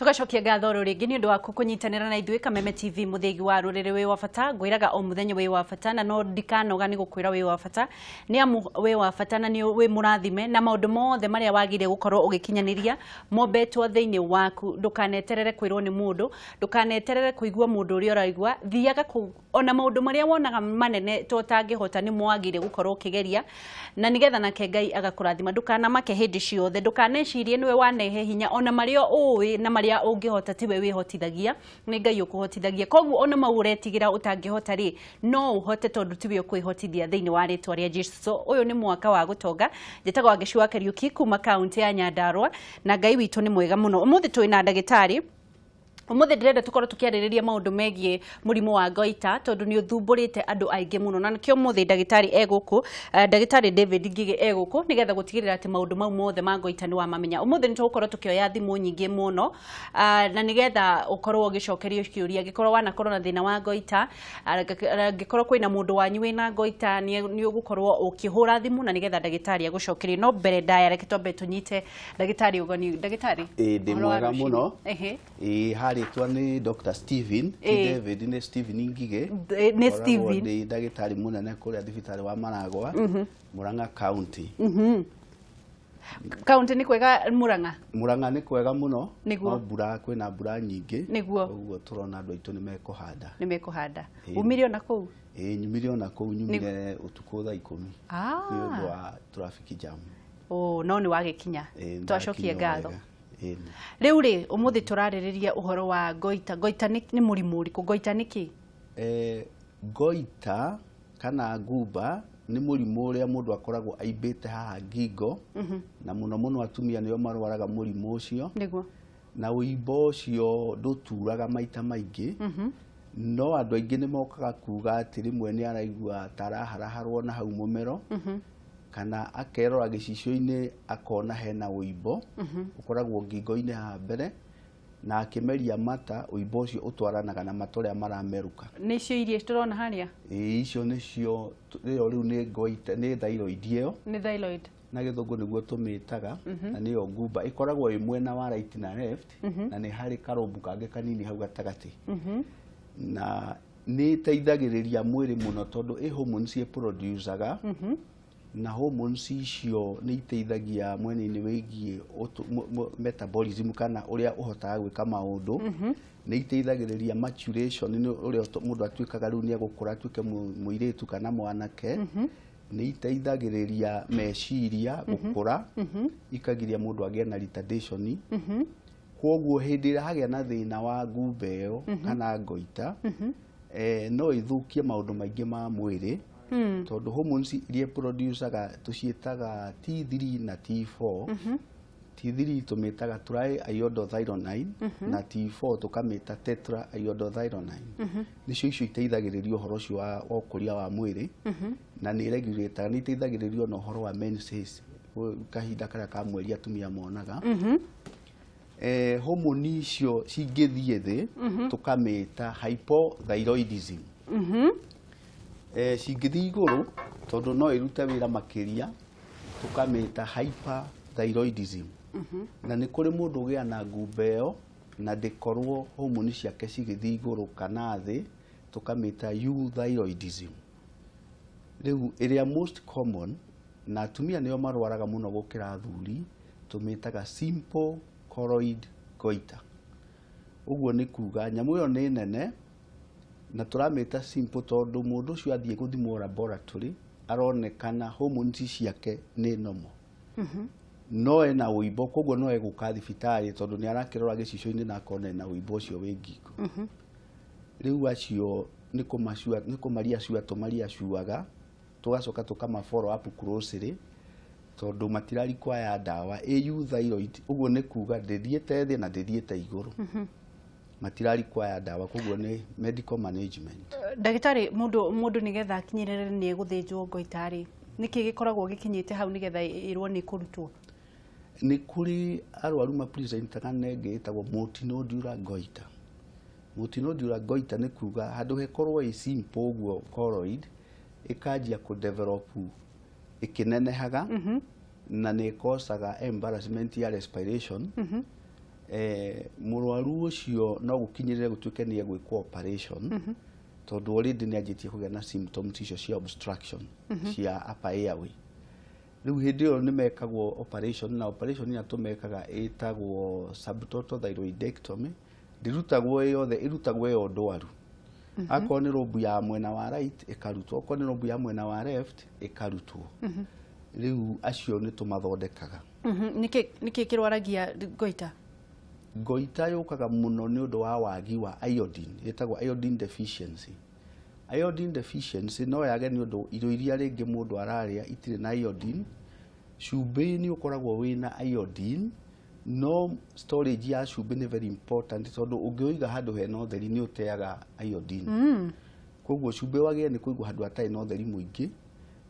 Tugacokia ngatho ro rĩngĩ nĩ ũndũ waku kũnyitanĩra na ithuĩ Kameme TV mũthĩgi wa rũrĩrĩ wĩ wa bata. Ngwĩraga o mũthenya wĩ wa bata, na no ndikanoga nĩ gũkwĩra wĩ wa bata, nĩ amu wĩ wa bata na nĩ wĩ mũrathime, na maũndũ mothe marĩa wagĩrĩire gũkorwo ũgĩkinyanĩria mombetwo thĩinĩ waku. Ndũkaneterere kwĩrwo nĩ mũndũ, ndũkaneterere kũigua mũndũ ũrĩa ũraigua. Thiaga kũu, ona maũndũ marĩa wonaga manene to ũtangĩhota nĩmo wagĩrĩire gũkorwo ũkĩgeria, na nĩgetha nake Ngai agakũrathima. Ndũkanamake hĩndĩ ciothe, ndũkanecirie nĩwe wanehe hinya, ona marĩa ũĩ na marĩa ũngĩhota tiwe wĩhotithagia, nĩ Ngai ũkũhotithagia. Koguo ona mau ũretigĩra ũtangĩhota rĩ, no ũhote tondũ tiwe ũkwĩhotithia thĩinĩ wa rĩtwa rĩa Jesu. So ũyũ nĩ mwaka wa gũtonga. Njĩtagwo Wangeci wa Kariuki kuma kaunti ya Nyandarua, na Ngai witũ nĩ mwega mũno. Ũmũthĩ twĩ na ndagĩtarĩ. Ũmũthĩ ndĩrenda tũkorwo tũkĩarĩrĩria maũndũ megiĩ mũrimũ wa goita, tondũ nĩ ũthumbũrĩte andũ aingĩ mũno, na nĩkĩo ũmũthĩ ndagĩtarĩ e gũkũ, ndagĩtarĩ David Ngigĩ e gũkũ, nĩgetha gũtigĩrĩra atĩ maũndũ mau mothe ma goita nĩ wamamenya. Ũmũthĩ nĩ tũgũkorwo tũkĩoya thimũ nyingĩ mũno, na nĩgetha ũkorwo ũgĩcokerio kĩũria angĩkorwo wanakorwo na thĩna wa goita, angĩkorwo kwĩna mũndũ wanyu wĩna goita, nĩ ũgũkorwo ũkĩhũra thimũ na nĩgetha ndagĩtarĩ agũcokerie. No mbere ndaya, reke twambe tũnyite ndagĩtarĩ ũgeni. Ndagĩtarĩ, Ĩĩ, ndĩ ũhoro wa mwega rũcinĩ? Mũno. Ehe. Ĩĩ, harĩtwa nĩ Dr. Steven, ti David, nĩ Steven Ngigĩ. Nĩ Ngoragwo Steven. ndĩ ndagĩtarĩ mũnene kũrĩa thibitarĩ wa Maragwa, Murang'a County. Kaunti nĩ kwega Murang'a? Murang'a nĩ kwega mũno. Nĩguo. No mbura, kwĩna mbura nyingĩ. Nĩguo. Ũguo tũrona andũ aitũ nĩ mekũhanda. Nĩ mekũhanda. Ĩĩ. Umire ona kũu? Ĩĩ, nyumire ona kũu, nyumire ũtukũ thaa 10 nĩ ũndũ wa traffic jam. Oh, no nĩ wagĩkinya. Ĩĩ, Twacokie ndakinya ngatho. wega. Ĩĩ. Rĩu rĩ, ũmũthĩ tũrarĩrĩria ũhoro wa goita. Goita nĩ mũrimũ ũrĩkũ? Goita nĩ kĩ? Goita kana ngumba nĩ mũrimũ ũrĩa mũndũ akoragwo aimbĩte haha ngingo, na mũno mũno atumia nĩo marwaraga mũrimũ ũcio. Na ũimbo ũcio ndũturaga maita maingĩ, no andũ aingĩ nĩ mokaga kuga atĩ rĩmwe nĩ araigua ta araharaharwo na hau mũmero, kana akerora gĩcicio-inĩ akona hena ũimbo ũkoragwo ngingo-inĩ haha mbere, na akĩmeria mata, ũimbo ũcio ũtwaranaga na mata ũrĩa maramerũka. Nĩcio iria tũrona harĩa? Ĩĩ, icio nĩcio ĩyo rĩu nĩ goita, nĩ thyroid ĩyo. Nĩ thyroid. Na gĩthũngũ nĩguo tũmĩtaga, na nĩyo ngumba. Ĩkoragwo ĩ mwena wa right na left, na nĩ harĩ karũmbu kangĩ kanini hau gatagatĩ, na nĩ ĩteithagĩrĩria mwĩrĩ mũno tondũ ĩ hormones ĩproducaga, na hormones icio nĩ iteithagia mwena-inĩ wĩgiĩ metabolism, kana ũrĩa ũhotaga gwĩka maũndũ. Nĩ iteithagĩrĩria maturation, nĩ ũrĩa mũndũ atuĩkaga rĩu nĩ egũkũra atuĩke mũirĩtu kana mwanake. Nĩ iteithagĩrĩria meciria gũkũra, ikagiria mũndũ agĩe na retardation. Kwoguo hĩndĩ ĩrĩa hagĩa na thĩna wa ngumba ĩyo kana goita, no ĩthũkie maũndũ maingĩ ma mwĩrĩ, tondũ hormones iria producaga tũciĩtaga T3 na T4. T3 tũmĩtaga triiodothyronine, na T4 tũkamĩta tetraiodothyronine. Nĩcio icio iteithagĩrĩria ũhoro ũcio wa ũkũria wa mwĩrĩ, na nĩ regulataga, nĩ iteithagĩrĩria ona ũhoro wa menses, kahinda karĩa ka mweri atumia monaga. Hormone icio cingĩthiĩ thĩ tũkamĩta hypothyroidism. Cingĩthiĩ igũrũ, tondũ no ĩrute wĩra makĩria, tũkamĩta hyperthyroidism. Na nĩ kũrĩ mũndũ ũgĩa na ngumba ĩyo na ndĩkorwo hormone ciake cigĩthiĩ igũrũ kana thĩ, tũkamĩta euthyroidism. Rĩu ĩrĩa most common, na atumia nĩo marwaraga mũno gũkĩra athuri, tũmĩtaga simple colloid goiter. Ũguo nĩ kuga nyamũ ĩyo nĩ nene, na tũramĩta simple tondũ mũndũ ũcio athiĩ gũthimwo laboratory aronekana hormones ciake nĩ normal, no ena ũimbo. Koguo no egũka thibitarĩ tondũ nĩ arakĩrora gĩcicio-inĩ na akona ena ũimbo ũcio wĩ ngingo. Rĩu acio nĩ kũmacua, nĩ kũmaria cua tũmaria cuaga, tũgacoka tũkama follow up closely, tondũ matira require ndawa. Ĩ euthyroid, ũguo nĩ kuga ndĩthiĩte thĩ na ndĩthiĩte igũrũ, matira require ndawa, koguo nĩ medical management. Ndagĩtarĩ, mũndũ nĩgetha akinyĩrĩre nĩ egũthĩnjwo goita rĩ, nĩkĩ gĩkoragwo gĩkinyĩte hau nĩgetha ĩrwo nĩ kũrutwo? Nĩ kũrĩ arwaru mapresentaga na ĩngĩ ĩtagwo multinodular goiter. Multinodular goiter nĩ kuga handũ hekorwo ĩ simple ũguo colloid, ĩkanjia kũ develop ĩkĩnenehaga, na nĩ ĩkocaga embarrassment ya respiration. Mũrwaru ũcio no gũkinyĩrĩre gũtuĩke nĩ egwĩkwo operation, tondũ already nĩ anjĩtie kũgĩa na symptoms icio cia obstruction cia upper airway. Rĩu hĩndĩ ĩyo nĩ mekagwo operation, na operation ĩrĩa tũmekaga ĩtagwo subtotal thyroidectomy. Ndĩrutagwo ĩ yothe, ĩrutagwo ĩyo ndwaru. Akorwo nĩ lobe ya mwena wa right ĩkarutwo, akorwo nĩ lobe ya mwena wa left ĩkarutwo. Rĩu acio nĩ tũmathondekaga. Nĩkĩ kĩrwaragia goiter? Goiter yũkaga mũno nĩ ũndũ wa wagi wa iodine, ĩtagwo iodine deficiency. Iodine deficiency no yage nĩ ũndũ irio iria rĩngĩ mũndũ ararĩa itirĩ na iodine. Cumbĩ nĩ ũkoragwo wĩna iodine, no storage ya cumbĩ nĩ very important, tondũ ũngĩũiga handũ hena ũtheri nĩ ũteaga iodine. Koguo cumbĩ wagĩrĩire nĩ kũigwo handũ hatarĩ na ũtheri mũingĩ,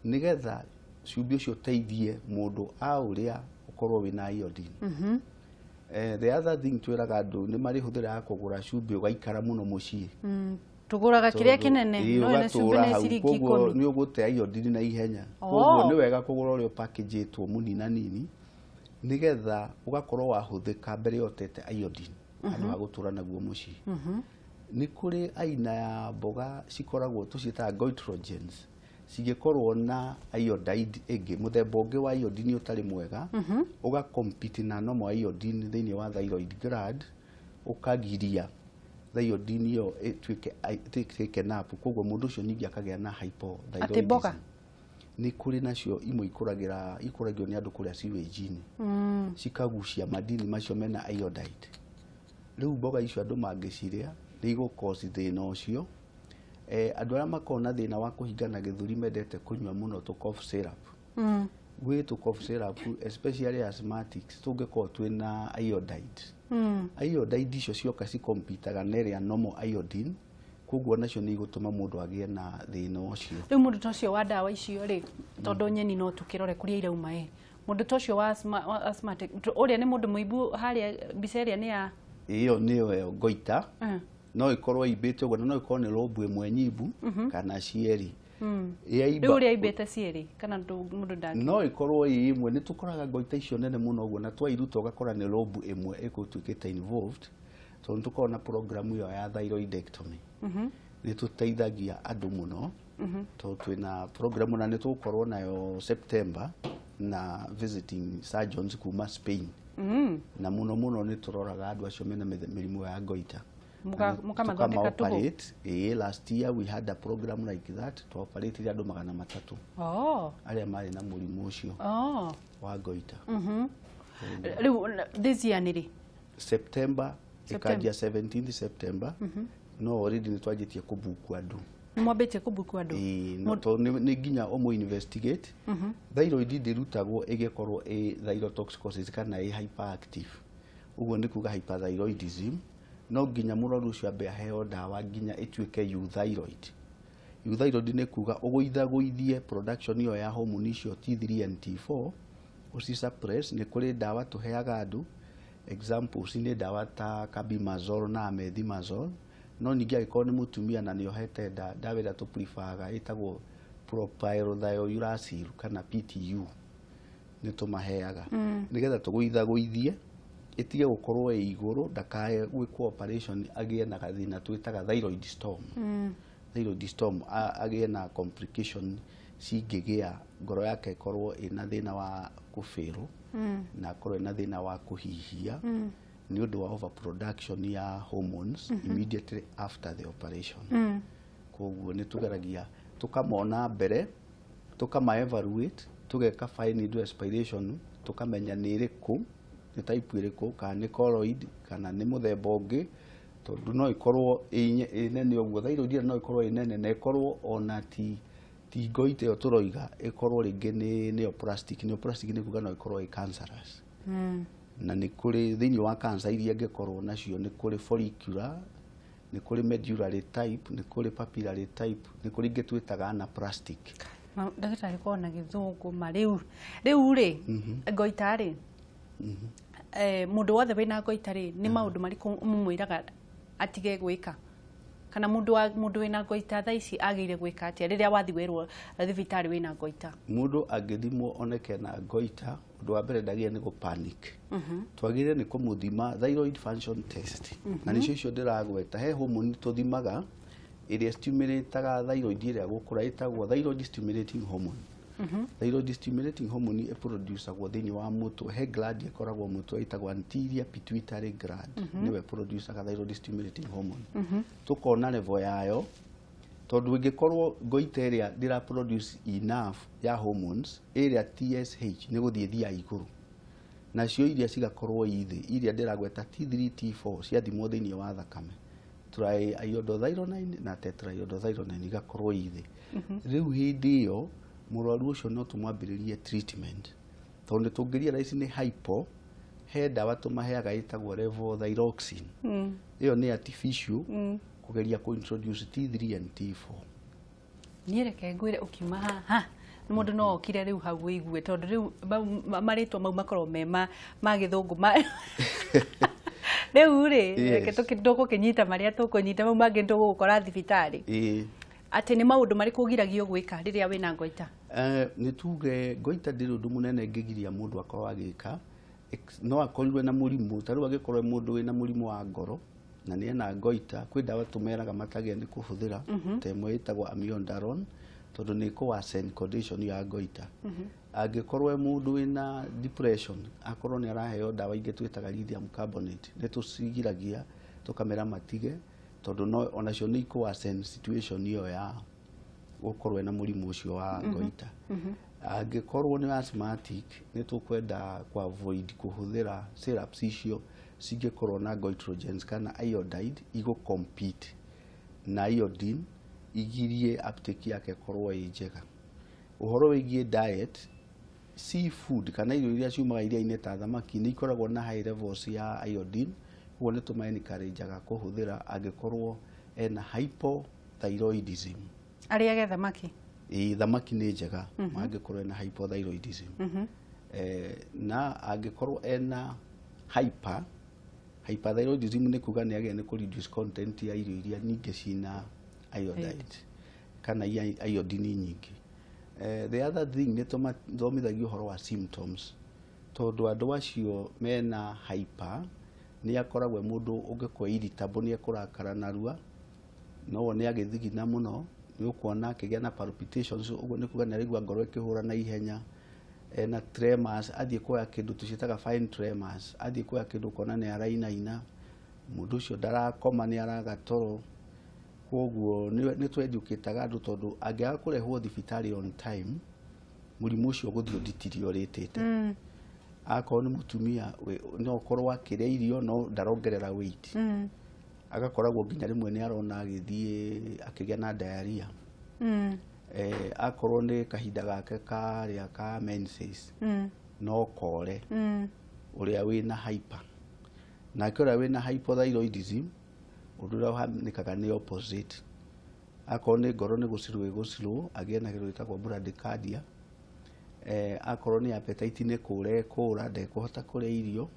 nĩgetha cumbĩ ũcio ũteithie mũndũ aũrĩa ũkorwo wĩna iodine. The other thing twĩraga andũ nĩ marĩ hũthĩra ya kũgũra cumbĩ ũgaikara mũno mũciĩ. Tũgũraga kĩrĩa kĩnene, no na cumbĩ ũgatũra nĩ hau, ciringi koguo 10. Nĩ ũgũte iodine na ihenya. Koguo nĩ wega kũgũra ũrĩa ũpackagĩtwo mũnina nini, nĩgetha ũgakorwo wahũthĩka mbere ya ũtete iodine handũ ha gũtũra naguo mũciĩ. Nĩ kũrĩ aina ya mboga cikoragwo tũciĩtaga goitrogens, cingĩkorwo na iodide ĩngĩ, mũthemba ũngĩ wa iodine ũtarĩ mwega, ũga compete na normal iodine thĩinĩ wa thyroid gland, ũkagiria iodine ĩyo ĩtuĩke taken up. Koguo mũndũ ũcio ningĩ akagĩa na hypothyroidism. Atĩ mboga? Nĩ kũrĩ nacio imwe ikũragĩra, ikũragio nĩ andũ kũrĩa sewage-inĩ, cikagucia madini macio mena iodide. Rĩu mboga icio andũ mangĩcirĩa nĩ igũkosi thĩna ũcio. Andũ arĩa makoragwo na thĩna wa kũhingana gĩthũri mendete kũnyua mũno tũ cough syrup. Gwĩ tũ cough syrup, especially asthmatics, tũngĩkorwo twĩna iodide. Iodide icio cioka cikompitaga na ĩrĩa normal iodine, koguo nacio nĩ igũtũma mũndũ agĩe na thĩna ũcio. Rĩu mũndũ ta ũcio wa ndawa icio rĩ, tondũ nyeni no tũkĩrore kũrĩa irauma ĩ, mũndũ ta ũcio wa asthmatic, ũrĩa nĩ mũndũ mũimbu harĩa mbica ĩrĩa nĩ ya Ĩyo nĩyo ĩyo goiter. No ĩkorwo imbĩte ũguo, na no ĩkorwo nĩ lobe ĩmwe nyimbu kana cierĩ. Yaimba- Rĩu ũrĩa aimbĩte cierĩ kana mũndũ ndangĩ? No ĩkorwo ĩ ĩmwe. Nĩ tũkoraga goiter icio nene mũno ũguo, na twairuta ũgakora nĩ lobe ĩmwe ĩgũtuĩkĩte involved, tondũ nĩ tũkoragwo na program ĩyo ya thyroidectomy. Nĩ tũteithagia andũ mũno, tondũ twĩna program na nĩ tũgũkorwo nayo September na visiting surgeons kuma Spain. Na mũno mũno nĩ tũroraga andũ acio mena mĩrimũ ya goiter. Mũkamathondeka tũhũ? Tukama-operate. Ĩĩ, last year we had a program like that. Twaoperatire andũ 300 arĩa marĩ na mũrimũ ũcio wa goiter. Rĩu this year nĩ rĩ? September. September. Ĩkanjia 17th September, no already nĩ twanjĩtie kũbuku andũ. Nĩ mwambĩtie kũbuku andũ? Ĩĩ, no tondũ nĩ nginya ũmũ investigate. Thyroid ndĩrutagwo ĩgĩkorwo ĩ thyrotoxicosis kana ĩ hyperactive, ũguo nĩ kuga hyperthyroidism. No nginya mũrwaru ũcio ambe aheo ndawa nginya ĩtuĩke euthyroid. Euthyroid nĩ kuga ũgũithagũithie production ĩyo ya hormone icio T3 and T4, ũci suppress. Nĩ kũrĩ ndawa tũheaga andũ, examples nĩ ndawa ta carbimazole na methimazole. No ningĩ angĩkorwo nĩ mũtumia na nĩ ohete nda, ndawa ĩrĩa tũpreferaga ĩtagwo propylthiouracil kana PTU, nĩ tũmaheaga nĩgetha tũgũithagũithie ĩtige gũkorwo ĩ igũrũ, ndakae gwĩkwo operation agĩe na gathĩna twĩtaga thyroid storm. Thyroid storm, agĩe na complication cingĩgĩa ngoro yake ĩkorwo ĩna thĩna wa kũbĩrwo na akorwo ĩna thĩna wa kũhihia nĩ ũndũ wa overproduction ya hormones immediately after the operation. Koguo nĩ tũgeragia tũkamona mbere, tũkama evaluate, tũgeka fine needle aspiration, tũkamenya nĩ ĩrĩkũ, nĩ type ĩrĩkũ, kana nĩ colloid kana nĩ mũthemba ũngĩ, tondũ no ĩkorwo ĩ nene ũguo thyroid ĩyo no ĩkorwo ĩ nene na ĩkorwo ona ti goiter ĩyo tũroiga, ĩkorwo rĩngĩ nĩ neoplastic. Neoplastic nĩ kuga no ĩkorwo ĩ cancerous. Na nĩ kũrĩ thĩinĩ wa cancer iria ĩngĩkorwo nacio, nĩ kũrĩ follicular, nĩ kũrĩ medullary type, nĩ kũrĩ papillary type, nĩ kũrĩ ingĩ twĩtaga anaplastic. Ndagĩtarĩ korwo na gĩthũngũ ma rĩu rĩu rĩ, goiter rĩ, mũndũ wothe wĩna goiter rĩ, nĩ maũndũ marĩkũ mũmwĩraga atige gwĩka? Kana mundu wa mundu wina goita thaa ici agĩrĩire gwĩka atĩa rĩrĩa wathi wĩrwo thibitarĩ wĩna goita? Mũndũ angĩthimwo oneke na goita, ũndũ wa mbere ndagĩrĩire nĩ gũ panic. Twagĩrĩire nĩ kũmũthima thyroid function test. Na nĩcio icio ndĩragweta, he hormone tũthimaga ĩrĩa stimulataga thyroid ĩrĩa gũkũra, ĩtagwo thyroid stimulating hormone. Thyroid stimulating hormone ĩproducagwo thĩinĩ wa mũtwe, he gland ĩkoragwo mũtwe ĩtagwo anterior pituitary gland, nĩwe producaga thyroid stimulating hormone. Tũkona level yayo, tondũ ĩngĩkorwo goita ĩrĩa ndĩra produce enough ya hormones, ĩrĩa TSH nĩ gũthiĩ ĩthiaga igũrũ, nacio iria cigakorwo i thĩ, iria ndĩragweta T3 T4 ciathimwo thĩinĩ wa thakame, triiodothyronine na tetraiodothyronine igakorwo i thĩ. Rĩu hĩndĩ ĩyo mũrwaru ũcio no tũmwambĩrĩrie treatment, tondũ nĩ tũngĩrealize nĩ hypo, he ndawa tũmaheaga ĩtagwo levothyroxine. Ĩyo nĩ artificial, kũgeria kũ introduce T3 and T4. Niĩ reke ngwĩre, ũkiuma haha nĩ mũndũ no okire rĩu hau wĩigue, tondũ rĩu marĩtwa mau makoragwo me ma gĩthũngũ rĩu rĩ, reke tũgũkĩnyita marĩa tũkũnyita, mau mangĩ tũgũgũkora thibitarĩ. Atĩ nĩ maũndũ marĩkũ ũgiragio gwĩka rĩrĩa wĩna goita? Nĩ tuge goita ndĩrĩ ũndũ mũnene ĩngĩgiria mũndũ akorwo agĩka. No akorirwe na mũrimũ, ta rĩu angĩkorwo mũndũ wĩna mũrimũ wa ngoro na nĩ ena goita, kwĩ ndawa tũmeraga matagĩrĩire nĩ kũhũthĩra, ta ĩmwe ĩtagwo amiodarone, tondũ nĩ ĩkũ worsen condition ya goita. Angĩkorwo mũndũ wĩna depression, akorwo nĩ araheo ndawa ingĩ twĩtaga lithium carbonate, nĩ tũcigiragia tũkamera matige, tondũ no onacio nĩ ikũ worsen situation ĩyo ya gũkorwo ena mũrimũ ũcio wa goita. Angĩkorwo nĩ asthmatic, nĩ tũkwenda ku avoid kũhũthĩra syrups icio cingĩkorwo na goitrogens kana iodide, igũ compete na iodine, igirie uptake yake ĩkorwo ĩ njega. Ũhoro wĩgiĩ diet, seafood kana irio iria ciumaga iria-inĩ ta thamaki nĩ ikoragwo na high levels ya iodine, ũguo nĩ tũma encourageaga kũhũthĩra angĩkorwo ena hypothyroidism. Arĩage thamaki? Ĩĩ, thamaki nĩ njega angĩkorwo ena hypothyroidism. Na angĩkorwo ena hyperthyroidism, nĩ kuga nĩ agĩrĩire nĩ kũ reduce content ya irio iria nyingĩ cina iodide kana iodine nyingĩ. The other thing, nĩ tũmathomithagia ũhoro wa symptoms, tondũ andũ acio mena hyper nĩ akoragwo e mũndũ ũngĩkorwo irritable, nĩ ekũrakara narua, no wone agĩthigina mũno, nĩ ũkuona akĩgĩa na palpitations, ũguo nĩ kuga nĩ araigua ngoro ĩkĩhũra na ihenya, ena tremors, athiĩ kuoya kĩndũ tũciĩtaga fine tremors, athiĩ kuoya kĩndũ ũkona nĩ arainaina, mũndũ ũcio ndarakoma, nĩ araga toro. Koguo nĩ twendukĩtaga andũ, tondũ angĩaga kũrehwo thibitarĩ on time, mũrimũ ũcio ũgũthiĩ ũdeterioratĩte. Akorwo nĩ mũtumia, no ũkorwo akĩrĩa irio no ndarongerera weight, agakoragwo nginya rĩmwe nĩ arona agĩthiĩ akĩgĩa na diarrhea. Akorwo nĩ kahinda gake karĩa ka menses, no kore ũrĩa wĩna hyper. Nake ũrĩa wĩna hypothyroidism, ũndũ ũrĩa ũhanĩkaga nĩ opposite. Akorwo nĩ ngoro nĩ gũcirwo ĩgũcirwo, agĩe na kĩndũ gĩtagwo bradycardia. Akorwo nĩ appetite nĩ kũra ĩkũra, ndekũhota kũrĩa irio.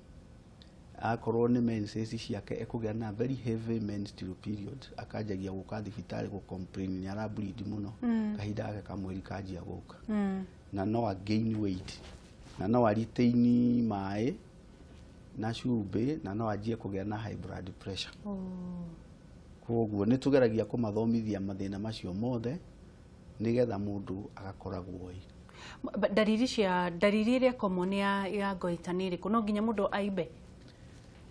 Akorwo nĩ menses ciake, ekũgĩa na very heavy menstrual period, akanjagia gũka thibitarĩ gũ complain nĩ ara bleed mũno, kahinda gake ka mweri kanjia gũka, na no a gain weight, na no a retain maĩ na cumbĩ, na no anjie kũgĩa na high blood pressure. Koguo nĩ tũgeragia kũmathomithia mathĩna macio mothe nĩgetha mũndũ agakoragwo ĩ Ndariri cia, ndariri ĩrĩa common ya goita nĩ ĩrĩkũ? No nginya mũndũ aimbe?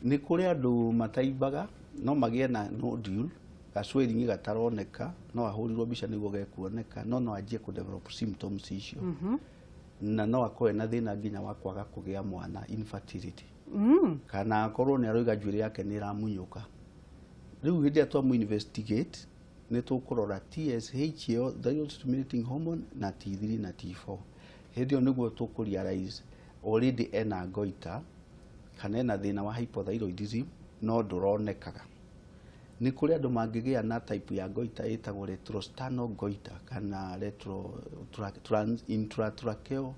Nĩ kũrĩ andũ mataimbaga, no magĩe na nodule, gacwĩringi gataroneka, no ahũrirwo mbica nĩguo gekuoneka, no no anjie kũ develop symptoms icio, na no akorwo na thĩna nginya wa kwaga kũgĩa mwana, infertility, kana akorwo nĩ aroiga njuĩrĩ yake nĩ ĩramunyũka. Rĩu hĩndĩ ĩrĩa twamu investigate, nĩ tũkũrora TSH ĩyo, thyroid stimulating hormone, na T3 na T4. Hĩndĩ ĩyo nĩguo tũkũ realize already ena goita kana ena thĩna wa hypothyroidism no ndũronekaga. Nĩ kũrĩ andũ mangĩgĩa na type ya goita ĩtagwo retrosternal goita kana retro trans intratracheal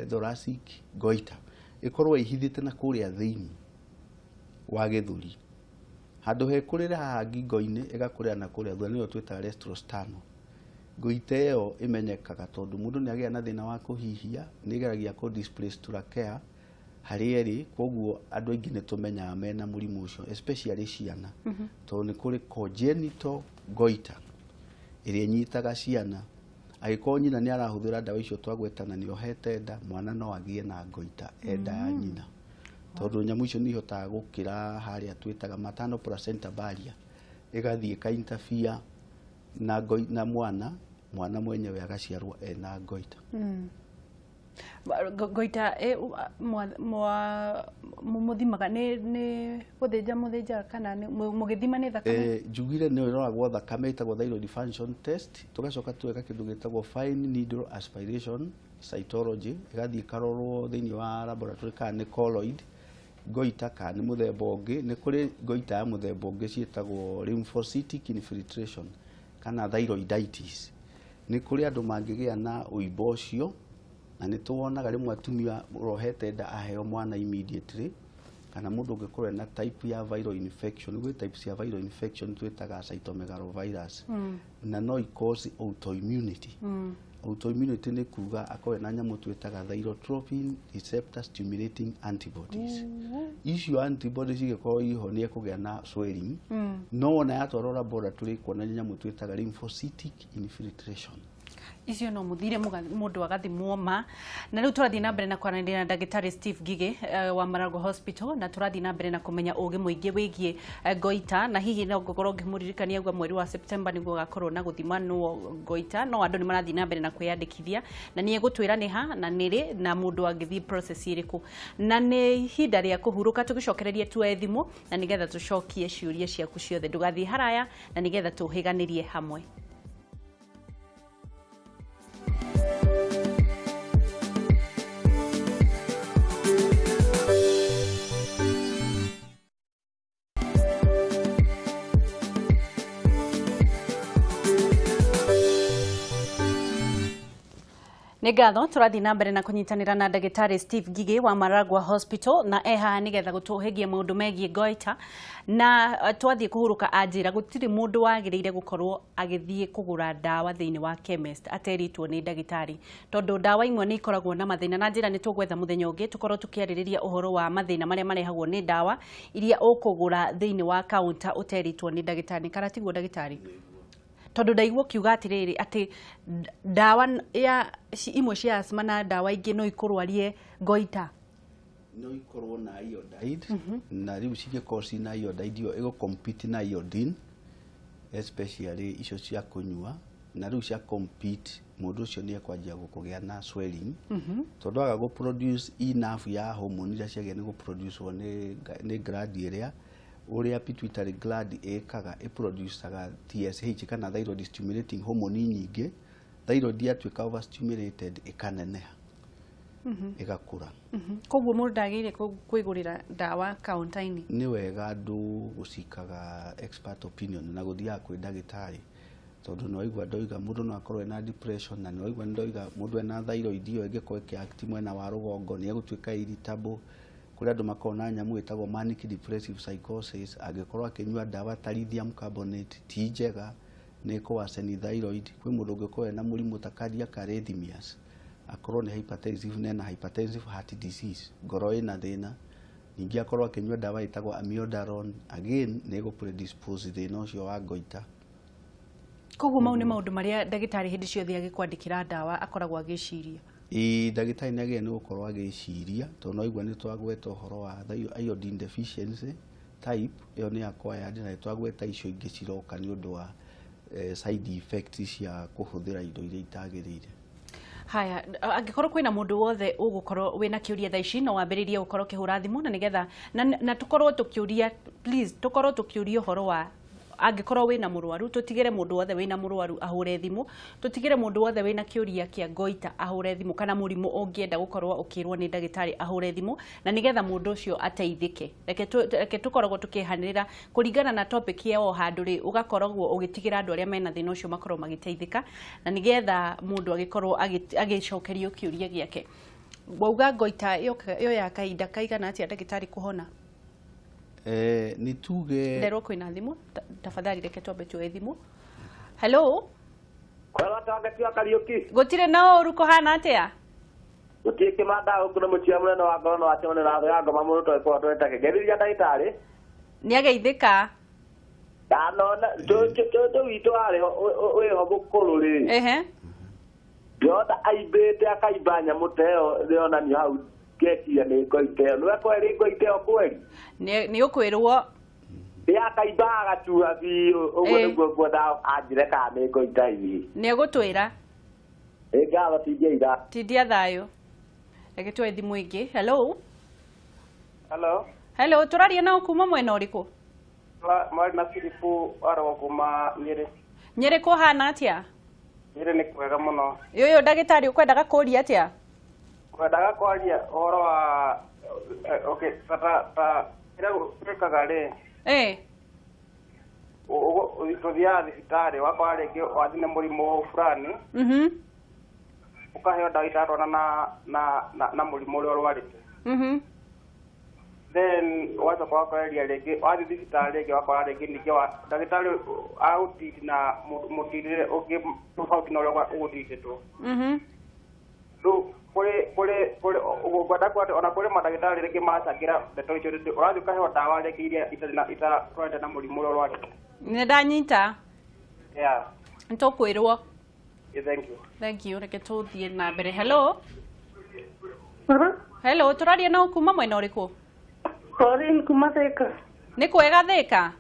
thoracic goita, ĩkorwo ĩhithĩte na kũrĩa thĩinĩ wa gĩthũri. Handũ hekũrĩre haha ngingo-inĩ ĩgakũrĩra na kũrĩa thutha, nĩyo twĩtaga retrosternal. Goiter ĩyo ĩmenyekaga tondũ mũndũ nĩ agĩa na thĩna wa kũhihia, nĩ ĩgeragia kũ displace trachea harĩa ĩrĩ, koguo andũ aingĩ nĩ tũmenyaga mena mũrimũ ũcio, especially ciana, tondũ nĩ kũrĩ congenital goiter ĩrĩa ĩnyitaga ciana. Angĩkorwo nyina nĩ arahũthĩra ndawa icio twagweta na nĩ ohete nda, mwana no agĩe na goiter e nda ya nyina, tondũ nyamũ icio nĩ ihotaga gũkĩra harĩa twĩtaga maternal placenta barrier, ĩgathiĩ ĩka interfere na, na mwana mwenyewe agaciarwo ena goiter. Goiter mũthimaga nĩ gũthĩnja mũthĩnjaga kana mũgĩthima nĩ thakame? Njugire nĩ ĩroragwo thakame, ĩtagwo thyroid function test, tũgacoka tũgeka kĩndũ gĩtagwo fine needle aspiration cytology, ĩgathiĩ ĩkarorwo thĩinĩ wa laboratory kana nĩ colloid goiter kana nĩ mũthemba ũngĩ. Nĩ kũrĩ goiter ya mũthemba ũngĩ ciĩtagwo lymphocytic infiltration kana thyroiditis. Nĩ kũrĩ andũ mangĩgĩa na ũimbo ũcio, na nĩ tuonaga rĩmwe atumia ũrohete nda aheo mwana immediately, kana mũndũ ũngĩkorwo ena type ya viral infection. Gwĩ type cia viral infection twĩtaga cytomegalovirus, na no i cause autoimmunity. Autoimmunity nĩ kuga akorwo ena nyamũ twĩtaga thyrotropin receptor stimulating antibodies. Icio antibodies igĩkorwo iho nĩ ekũgĩa na swelling, no ona yatwarwo laboratory kuonania nyamũ twĩtaga lymphocytic infiltration. Icio no muthire mundu agathimwo ma. Na riu turathie na mbere na kwaranĩria na ndagĩtarĩ Steve Ngigĩ wa Maragwa Hospital, na turathie na mbere na kũmenya ũgĩ mũingĩ wĩgiĩ goiter. Na hihi no ngũkorwo ngĩmũririkania gwa mweri wa September nĩguo gakorwo na gũthimanwo goiter, no andũ nĩ marathiĩ na mbere na kwĩyandĩkithia, na nĩ egũtwĩra nĩ ha na nĩ rĩ na mũndũ angĩthiĩ process ĩrĩkũ. Na nĩ ihinda rĩa kũhurũka, tũgĩcokererie tuoe thimũ na nĩgetha tũcokie ciũria ciaku ciothe. Ndũgathiĩ haraya na nĩgetha tũhĩganĩrie hamwe. Nĩ ngatho, tũrathiĩ na mbere na kũnyitanĩra na ndagĩtarĩ Steve Ngigĩ wa Maragwa Hospital, na e haha nĩgetha gũtũhĩgia maũndũ megiĩ goiter. Na twathiĩ kũhurũka anjĩra gũtirĩ mũndũ wagĩrĩire gũkorwo agĩthiĩ kũgũra ndawa thĩinĩ wa chemist aterĩtwo nĩ ndagĩtarĩ, tondũ ndawa imwe nĩ ikoragwo na mathĩna. Na njĩra nĩ tũgwetha mũthenya ũngĩ tũkorwo tũkĩarĩrĩria ũhoro wa mathĩna marĩa marehagwo nĩ ndawa iria ũkũgũra thĩinĩ wa counter ũterĩtwo nĩ ndagĩtarĩ. Kana tiguo, ndagĩtarĩ? Tondũ ndaigua ũkiuga atĩrĩrĩ, atĩ ndawa ya imwe cia asthma na ndawa ingĩ no ikũrwarie goiter. No ikorwo na iodide, na rĩu cingĩkorwo cina iodide ĩyo ĩgũ compete na iodine, especially icio cia kũnyua, na rĩu cia compete mũndũ ũcio nĩ ekwanjia kũgĩa na swelling, tondũ aga gũ produce enough ya hormone iria ciagĩrĩire nĩ gũ produce nĩ gland ĩrĩa. Ũrĩa pituitary gland ĩkaga, ĩproducaga TSH kana thyroid stimulating hormone nyingĩ. Thyroid yatuĩka overstimulated, ĩkaneneha, ĩgakũra. Koguo mũndũ ndagĩrĩire kwĩgũrĩra ndawa kaunta-inĩ? Nĩ wega andũ gũcikaga expert opinion na gũthiaga kwĩ ndagĩtarĩ, tondũ nĩ waigua ndoiga mũndũ no akorwo ena depression, na nĩ waigua ndoiga mũndũ ena thyroid ĩyo ĩngĩkorwo ĩkĩ-act mwena wa rũgongo nĩ egũtuĩka irritable. Kũrĩ andũ makoragwo na nyamũ ĩtagwo manic depressive psychosis, angĩkorwo akĩnyua ndawa ta lithium carbonate ti njega, nĩ ĩkũ thyroid. Kwĩ mũndũ ũngĩkorwo ena mũrimũ ta cardiac arrhythmias, akorwo nĩ hypertensive na ena hypertensive heart disease, ngoro ĩna thĩna, ningĩ akorwo akĩnyua ndawa ĩtagwo amiodarone, again nĩ ĩgũ predispose thĩna ũcio wa goiter. Koguo mau nĩ maũndũ marĩa ndagĩtarĩ hĩndĩ ciothe agĩkwandĩkĩra ndawa akoragwo agĩciria? Ĩĩ, ndagĩtarĩ nĩ agĩrĩire nĩ gũkorwo agĩciria, tondũ no igua nĩ twagweta ũhoro wa iodine deficiency type ĩyo nĩ acquired, na nĩ twagweta icio ingĩ ciroka nĩ ũndũ wa side effects cia kũhũthĩra indo iria itagĩrĩire. Haya, angĩkorwo kwĩna mũndũ wothe ũgũkorwo wĩna kĩũria thaa ici, no wambĩrĩrie gũkorwo ũkĩhũra thimũ na nĩgetha na tũkorwo tũkĩũria, please, tũkorwo tũkĩũria ũhoro wa angĩkorwo wĩna mũrwaru. Tũtigĩre mũndũ wothe wĩna mũrwaru ahũre thimũ, tũtigĩre mũndũ wothe wĩna kĩũria kĩa goiter ahũre thimũ, kana mũrimũ ũngĩenda gũkorwo ũkĩrwo nĩ ndagĩtarĩ ahũre thimũ, na nĩgetha mũndũ ũcio ateithĩke. Reke tũkoragwo tũkĩhanĩrĩra kũringana na topic ya o handũ rĩ, ũgakoragwo ũgĩtigĩra andũ arĩa mena thĩna ũcio makorwo magĩteithĩka, na nĩgetha mũndũ agĩkorwo agĩcokerio kĩũria gĩake. Wauga goiter yoya kahinda kaigana atĩa, ndagĩtarĩ, kũhona? Nĩ tuge Nderwo kwĩna thimũ. Tafadhali reke twambe tuoe thimũ. Hello. Kwela tangati wa Kariuki. Gũtirĩ na ũru, kũhana atĩa? Gũtirĩ kĩmanda gũkũ na mũtia mũnene wa ngoro no wacemania na thũ ya ngoma mũno tũgĩkorwo twetake. Ngeithiria ndagĩtarĩ. Nĩ ageithĩka. Ndanona tũtũ witũ warĩ ho wĩho mũkũrũ rĩ. Ehe. Ndĩrona aimbĩte akaimba nyamũ ta ĩyo ndĩronanio hau ngeciria nĩ ngoita ĩyo. Nĩwe kweri ngoita ĩyo kweri? Nĩ ũkwĩrwo. Nĩ akaimba agacuha biũ. Ũguo nĩguo nguona anjĩre kana nĩ ngoita ĩ. Nĩ egũtwĩra. Ĩ ngatho tindia itha. Tindia thayũ. Reke tuoe thimũ ĩngĩ. Hello. Hello. Hello, tũraria nao kuma mwena ũrĩkũ? Mwari na Filipu arogwo kuma Nyĩrĩ. Nyĩrĩ kũhana atĩa? Nyĩrĩ nĩ kwega mũno. Ũyũ ndagĩtarĩ ũkwendaga kũria atĩa? Kwendaga kwaria ũhoro wa okay, ta kĩrĩa gwĩkaga rĩ. Tũthiaga thibitarĩ wakora rĩngĩ wathiĩ na mũrimũ fulani. Ũkaheo ndawa itaratwarana na mũrimũ ũrĩa ũrwarĩte. Then wacoka wakoreria rĩngĩ wathiĩ thibitarĩ rĩngĩ wakora rĩngĩ ningĩ ndagĩtarĩ agũtiti na mũtirĩre ũngĩ tofauti na ũrĩa ũgũtitĩtwo. Rĩu kũrĩ ngwenda kuga atĩ ona kũrĩ mandagĩtarĩ rĩngĩ maracangĩra ndeto icio rĩngĩ ũrathiĩ ũkaheo ndawa rĩngĩ iria itarĩ na itaratwarana na mũrimũ ũrĩa ũrwarĩte. Nĩ ndanyita. Yeah. Nĩ tũkwĩrwo. Thank you. Thank you. Reke tũthiĩ na mbere. Hello. Hello, tũraria na kuma mwena ũrĩkũ? Pauline kuma Thika. Nĩ kwega Thika?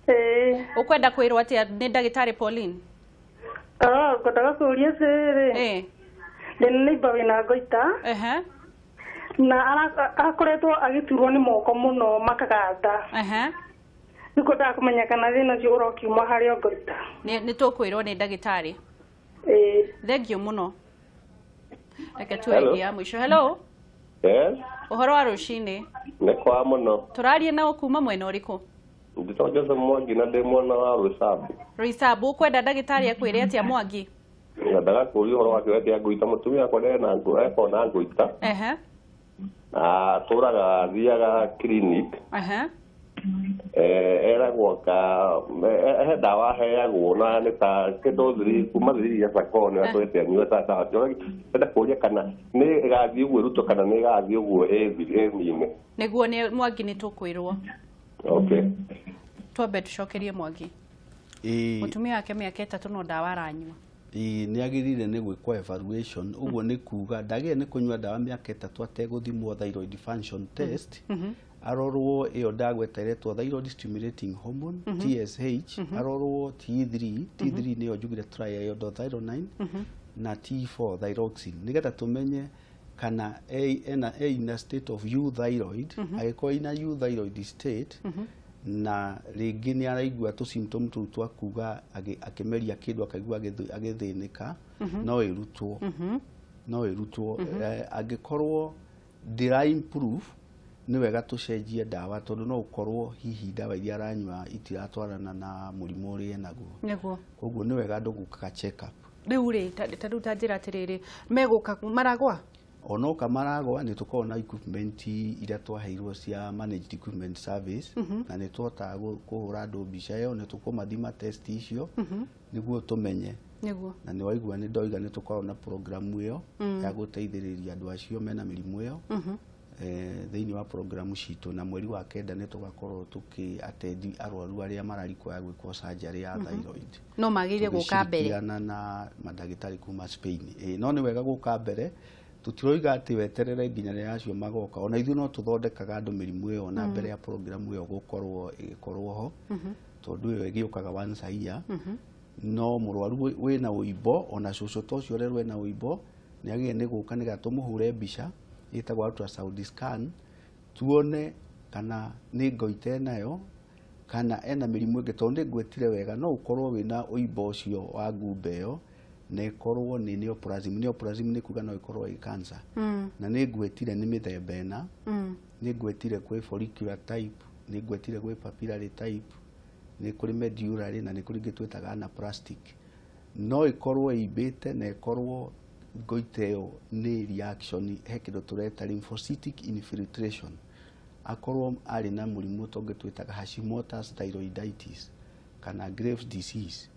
Ĩĩ. Ũkwenda kwĩrwo atĩa nĩ ndagĩtarĩ Pauline? Ngwendaga kũũria atĩrĩrĩ. Ndĩ neighbor wĩna ngoita. Na akoretwo agĩturwo nĩ moko mũno makaganda. Nĩ ngwendaga kũmenya kana thĩna ũcio ũrokiuma harĩ o ngoita. Nĩ tũkwĩrwo nĩ ndagĩtarĩ. Ĩĩ. Thank you mũno. Reke tuoe ya mũico. Hello. Yes. Ũhoro wa rũcinĩ? Nĩ kwa mũno. Tũraria nao kuma mwena ũrĩkũ? Njĩtagwo Joseph Mwangi na ndĩ mwena wa Roysambu. Roysambu, ũkwenda ndagĩtarĩ akwĩre atĩa Mwangi? Nyendaga kũũria ũhoro wa kĩoya kĩa ngũita. Mũtumia wakwa eko na ngũita. Na atũraga athiaga clinic. Eragwo ka he ndawa aheagwo na nĩ ta kĩndũ thiri kuma thiri ya Sacco nĩ atwĩte anyue ta ndawa. Ndĩrenda kũũria kana nĩ ĩgathiĩ ũguo ĩrutwo kana nĩ ĩgathiĩ ũguo ĩnine. Nĩguo nĩ Mwangi nĩ tũkwĩrwo. Okay. Twambe tũcokerie Mwangi. Mũtumia wake mĩaka 3 no ndawa aranyua. Nĩ agĩrĩire nĩ gwĩkwo evaluation. Ũguo nĩ kuga ndagĩrĩire nĩ kũnyua ndawa mĩaka 3 ategũthimwo thyroid function test. Arorwo ĩyo ndagweta ĩretwo thyroid stimulating hormone TSH, arorwo T3, T3 nĩyo njugire triiodothyronine na T4 thyroxine nĩgetha tũmenye kana ena in a state of euthyroid. Angĩkorwo ina euthyroid state na rĩngĩ nĩ araigua tũ symptom tũu twa kuga akĩmeria kĩndũ akaigua agĩthĩnĩka, no ĩrutwo. No ĩrutwo. Angĩkorwo ndĩra improve nĩ wega tũcenjie ndawa tondũ no ũkorwo hihi ndawa iria aranyua itiratwarana na mũrimũ ũrĩa enaguo. Nĩguo. Koguo nĩ wega andũ gũkaga check up. Rĩu rĩ, ta rĩu ta njĩra atĩrĩrĩ, megũka maragwa? Onoka maragwa nĩ tũkoragwo na equipment iria twaheirwo cia managed equipment service, na nĩ tũhotaga kũhũra andũ mbica ĩyo, nĩ tũkũmathima test icio nĩguo tũmenye. Nĩguo. Na nĩ waigua nĩ ndoiga nĩ tũkoragwo na programu ĩyo ya gũteithĩrĩria andũ acio mena mĩrimũ ĩyo. Thĩinĩ wa programu citũ, na mweri wa 9 nĩ tũgakorwo tũkĩ attend arwaru arĩa mararikwo gwĩkwo surgery ya thyroid. No magĩrĩire gũka mbere. Tũgĩcirikiana na mandagĩtarĩ kuma Spain. No nĩ wega gũka mbere. Tũtiroiga atĩ weterere nginya rĩrĩa acio magoka. Ona ithuĩ no tũthondekaga andũ mĩrimũ ĩyo na mbere ya programu ĩyo gũkorwo ĩgĩkorwo ho. Tondũ ĩyo ĩgĩũkaga once a year. No mũrwaru wĩna ũimbo ona cũcũ ta ũcio ũrerwo ena ũimbo nĩ agĩrĩire nĩ gũka nĩgetha tũmũhũre mbica ĩtagwo ultrasound scan tuone kana nĩ ngoita enayo kana ena mĩrimũ ĩngĩ, tondũ nĩ ngwĩtire wega no ũkorwo wĩna ũimbo ũcio wa ngumba ĩyo na ĩkorwo nĩ neoplasm. Neoplasm nĩ kuga no ĩkorwo ĩ cancer. Na nĩ ngwĩtire nĩ mĩthemba ĩna. Nĩ ngwĩtire kwĩ follicular type, nĩ ngwĩtire kwĩ papillary type, nĩ kũrĩ medullary na nĩ kũrĩ ingĩ twĩtaga anaplastic. No ĩkorwo ĩimbĩte na ĩkorwo ngoita ĩyo nĩ reaction, he kĩndũ tũreta lymphocytic infiltration. Akorwo arĩ na mũrimũ tũngĩ twĩtaga Hashimoto's thyroiditis kana Graves disease,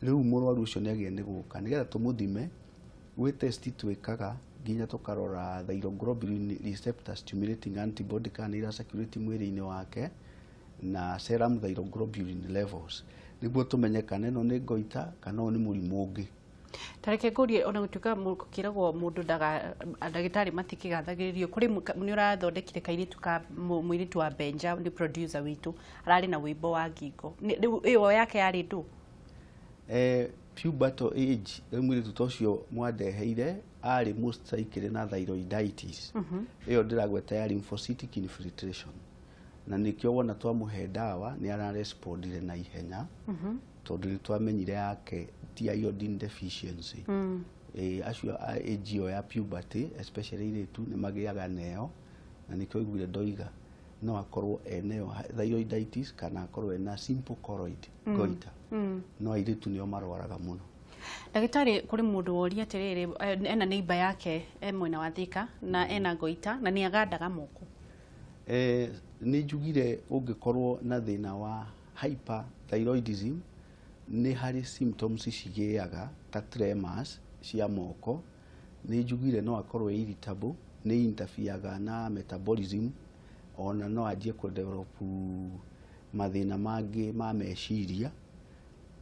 rĩu mũrwaru ũcio nĩ agĩrĩire nĩ gũka nĩgetha tũmũthime. Gwĩ test twĩkaga nginya tũkarora thyroglobulin receptor stimulating antibody kana nĩ ira circulate mwĩrĩ-inĩ wake, na serum thyroglobulin levels, nĩguo tũmenye kana ĩno nĩ goiter kana ũyũ nĩ mũrimũ ũngĩ. Tareke ngũrie, ona gũtuĩka kĩragwo mũndũ ndaga, ndagĩtarĩ matikĩgathagĩrĩrio, kũrĩ nĩ ũrathondekire kairĩtu ka mũirĩtu wa Benja, nĩ producer witũ, ararĩ na wĩimbo wa ngingo. Rĩu ĩyo yake yarĩ ndũ? Pubertal age, rĩu mũirĩtu ta ũcio mwandeheire arĩ most likely na thyroiditis ĩyo ndĩragweta ya lymphocytic infiltration, na nĩkĩo wona twamũhe ndawa nĩ ararespondire na ihenya, tondũ nĩ twamenyire yake ti iodine deficiency. Acio a age ĩyo ya puberty, especially airĩtu, nĩ magĩaga nayo, na nĩkĩo iguire ndoiga no akorwo enayo thyroiditis kana akorwo ena simple colloid goiter, no airĩtu nĩo marwaraga mũno. Ndagĩtarĩ, kũrĩ mũndũ woria atĩrĩrĩ, ena neighbor yake e mwena wa Thika na ena goiter na nĩ agandaga moko. Nĩ njugire ũngĩkorwo na thĩna wa hyperthyroidism nĩ harĩ symptoms cigĩaga ta tremors cia moko. Nĩ njugire no akorwo e irritable, nĩ interferega na metabolism, ona no anjie kũ develop mathĩna mangĩ ma meciria.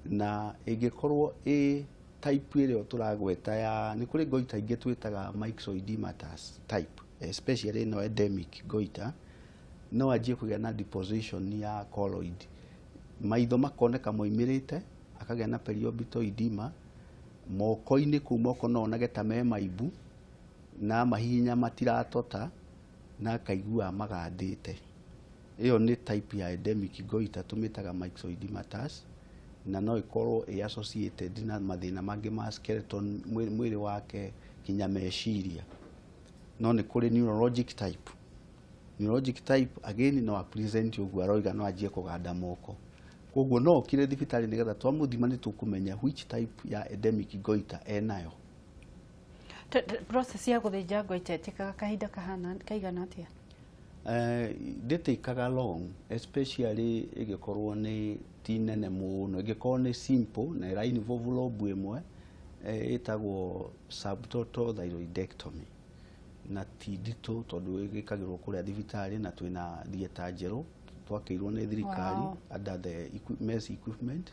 Na ĩngĩkorwo ĩ type ĩrĩa tũragweta ya nĩ kũrĩ goiter ingĩ twĩtaga myxoedematous type, especially ĩno endemic goiter, no anjie kũgĩa na deposition ya colloid, maitho makoneka moimĩrĩte, akagĩa na periorbital edema, moko-inĩ kũu moko no onage ta me maimbu na mahihinya matiratota na akaigua magandĩte. Ĩyo nĩ type ya endemic goiter tũmĩtaga myxoedematous, na no ĩkorwo ĩ associated na mathĩna mangĩ ma skeleton, mwĩrĩ wake, kinya meciria. No nĩ kũrĩ neurologic type. Neurologic type again no present ũguo aroiga, no anjie kũganda moko. Koguo no okire thibitarĩ nĩgetha twamũthima nĩ tũkũmenya which type ya endemic goiter enayo. Process ya gũthĩnja goiter ĩtĩkaga kahinda kahana kaigana atĩa? Ndĩtĩkaga long, especially ĩngĩkorwo nĩ ti nene mũno. Ĩngĩkorwo nĩ simple na ĩra involve lobe ĩmwe, ĩtagwo subtotal thyroidectomy, na ti nditũ tondũ ĩgĩkagĩrwo kũrĩa thibitarĩ, na twĩna theatre njerũ twakĩirwo nĩ thirikari under the MES equipment.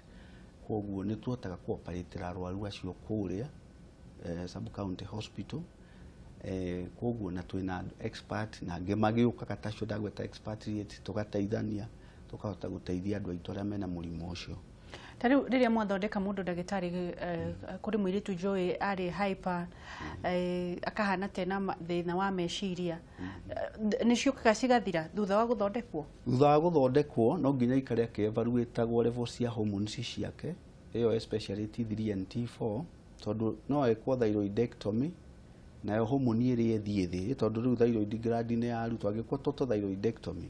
Koguo nĩ tuhotaga kũoperĩtĩra arwaru acio kũrĩa sub county hospital. Koguo na twĩna expert na angĩ magĩũkaga tacio ndagweta expatriate, tũgateithania, tũkahota gũteithia andũ aitũ arĩa mena mũrimũ ũcio. Ta rĩu rĩrĩa mwathondeka mũndũ, ndagĩtarĩ, kũrĩ mũirĩtu njũĩ arĩ hyper, akahana tena thĩna wa meciria. Nĩ ciũkaga cigathira thutha wa gũthondekwo? Thutha wa gũthondekwo no nginya ikare akĩevaluatagwo level cia hormones ciake, ĩyo especially T3 and T4, tondũ no ekwo thyroidectomy nayo hormone ĩrĩa ĩthiĩ thĩ, tondũ rĩu thyroid gland nĩ yarutwo. Angĩkwo total thyroidectomy,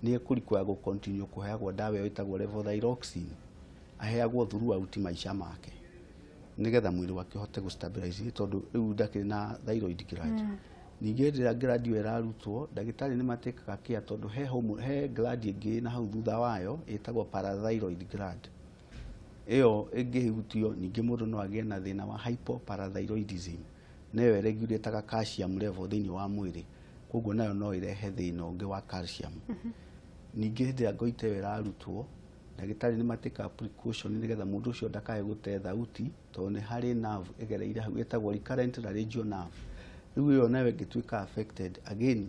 nĩ ekũrequire gũ continue kũheagwo ndawa ĩyo ĩtagwo levothyroxine, aheagwo throughout maica make nĩgetha mwĩrĩ wake ũhote gũ stabilize, tondũ rĩu ndakĩrĩ na thyroid gland. Ningĩ hĩndĩ ĩrĩa gland ĩyo ĩrarutwo, ndagĩtarĩ nĩ matĩkaga care, tondũ he hormone, he gland ĩngĩ na hau thutha wayo ĩtagwo parathyroid gland. Ĩyo ĩngĩhutio ningĩ mũndũ no agĩe na thĩna wa hypoparathyroidism, nayo ĩregulataga calcium level thĩinĩ wa mwĩrĩ, koguo nayo no ĩrehe thĩna ũngĩ wa calcium. Ningĩ hĩndĩ ĩrĩa goiter ĩyo ĩrarutwo, ndagĩtarĩ nĩ matĩkaga precaution nĩgetha mũndũ ũcio ndakae gũte thauti, tondũ nĩ harĩ nerve ĩgereire hau ĩtagwo recurrent laryngeal nerve. Rĩu ĩyo nayo ĩngĩtuĩka affected, again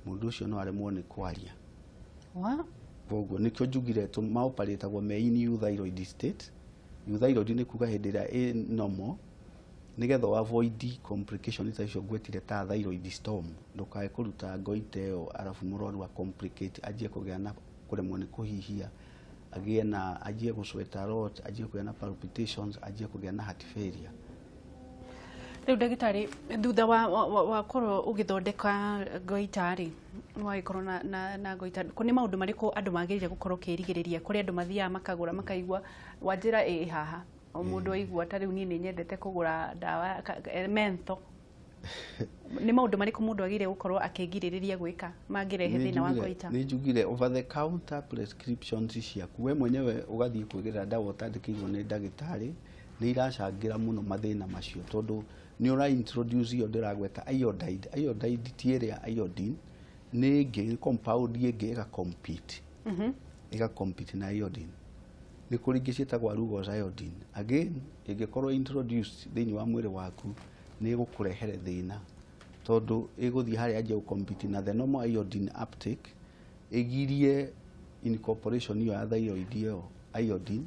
mũndũ ũcio no aremwo nĩ kwaria. Koguo nĩkĩo njugire maoperĩtagwo me in euthyroid state. Euthyroid nĩ kuga hĩndĩ ĩrĩa ĩ normal, nĩgetha ũ avoid complication ta icio ngwetire ta thyroid storm, ndũkae kũruta goiter ĩyo arabu mũrwaru a complicate, anjie kũgĩa na kũremwo nĩ kũhihia, agĩe na anjie gũ sweat a lot, anjie kũgĩa na palpitations, anjie kũgĩa na heart failure. Rĩu ndagĩtarĩ, thutha wa korwo ũgĩthondeka goiter rĩ, wagĩkorwo na goiter, nĩ maũndũ marĩkũ andũ magĩrĩire gũkorwo kĩrigĩrĩria? Kũrĩ andũ mathiaga makagũra makaigua wanjĩra ĩ haha o mũndũ aigua ta rĩu niĩ nĩ nyendete kũgũra ndawa mentho. Nĩ maũndũ marĩkũ mũndũ agĩrĩire gũkorwo akĩgirĩrĩria gwĩka mangĩrehe thĩna wa goita? Nĩ njugire over the counter prescriptions ciaku we mwenyewe ũgathiĩ kwĩgĩra ndawa ũtandĩkĩirwo nĩ ndagĩtarĩ nĩ iracangĩra mũno mathĩna macio tondũ nĩ ũra introduce iyo ndĩragweta iodide. Iodide ti ĩrĩa iodine, nĩ ĩngĩ compound ĩngĩ ĩga compete. Ĩga compete na iodine. Nĩ kũrĩ ingĩ ciĩtagwo Lugol's iodine. Again, ĩngĩkorwo introduced thĩinĩ wa mwĩrĩ waku nĩ ĩgũkũrehere thĩna tondũ ĩgũthiĩ harĩa yanjia gũcompete na the normal iodine uptake, ĩgirie incorporation ĩyo ya thyroid ĩyo iodine,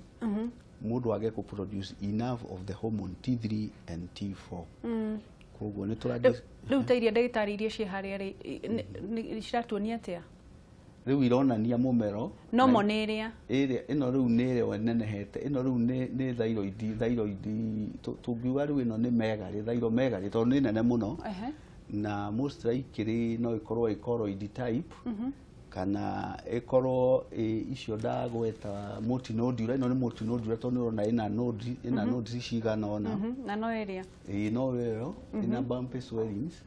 mũndũ age kũ produce enough of the hormone T3 and T4. Koguo nĩ tũra Rĩu ta iria ndagĩtarĩ iria ciĩ harĩa rĩ, ciratuonia atĩa? Rĩu ironania mũmero no mo nĩ ĩrĩa ĩrĩa ĩno rĩu nĩ ĩrĩa ĩnenehete, ĩno rĩu nĩ thyroid tũngiuga rĩu ĩno nĩ megarĩ, thyromegaly tondũ nĩ nene mũno. Na most likely no ĩkorwo ĩ colloid type kana ĩkorwo icio ndagweta multinodular. Ĩno nĩ multinodular tondũ nĩ ũrona ĩna node, ĩna nodes cigana ũna. Na no ĩrĩa ĩĩ no ĩyo ĩna bumpy swellings.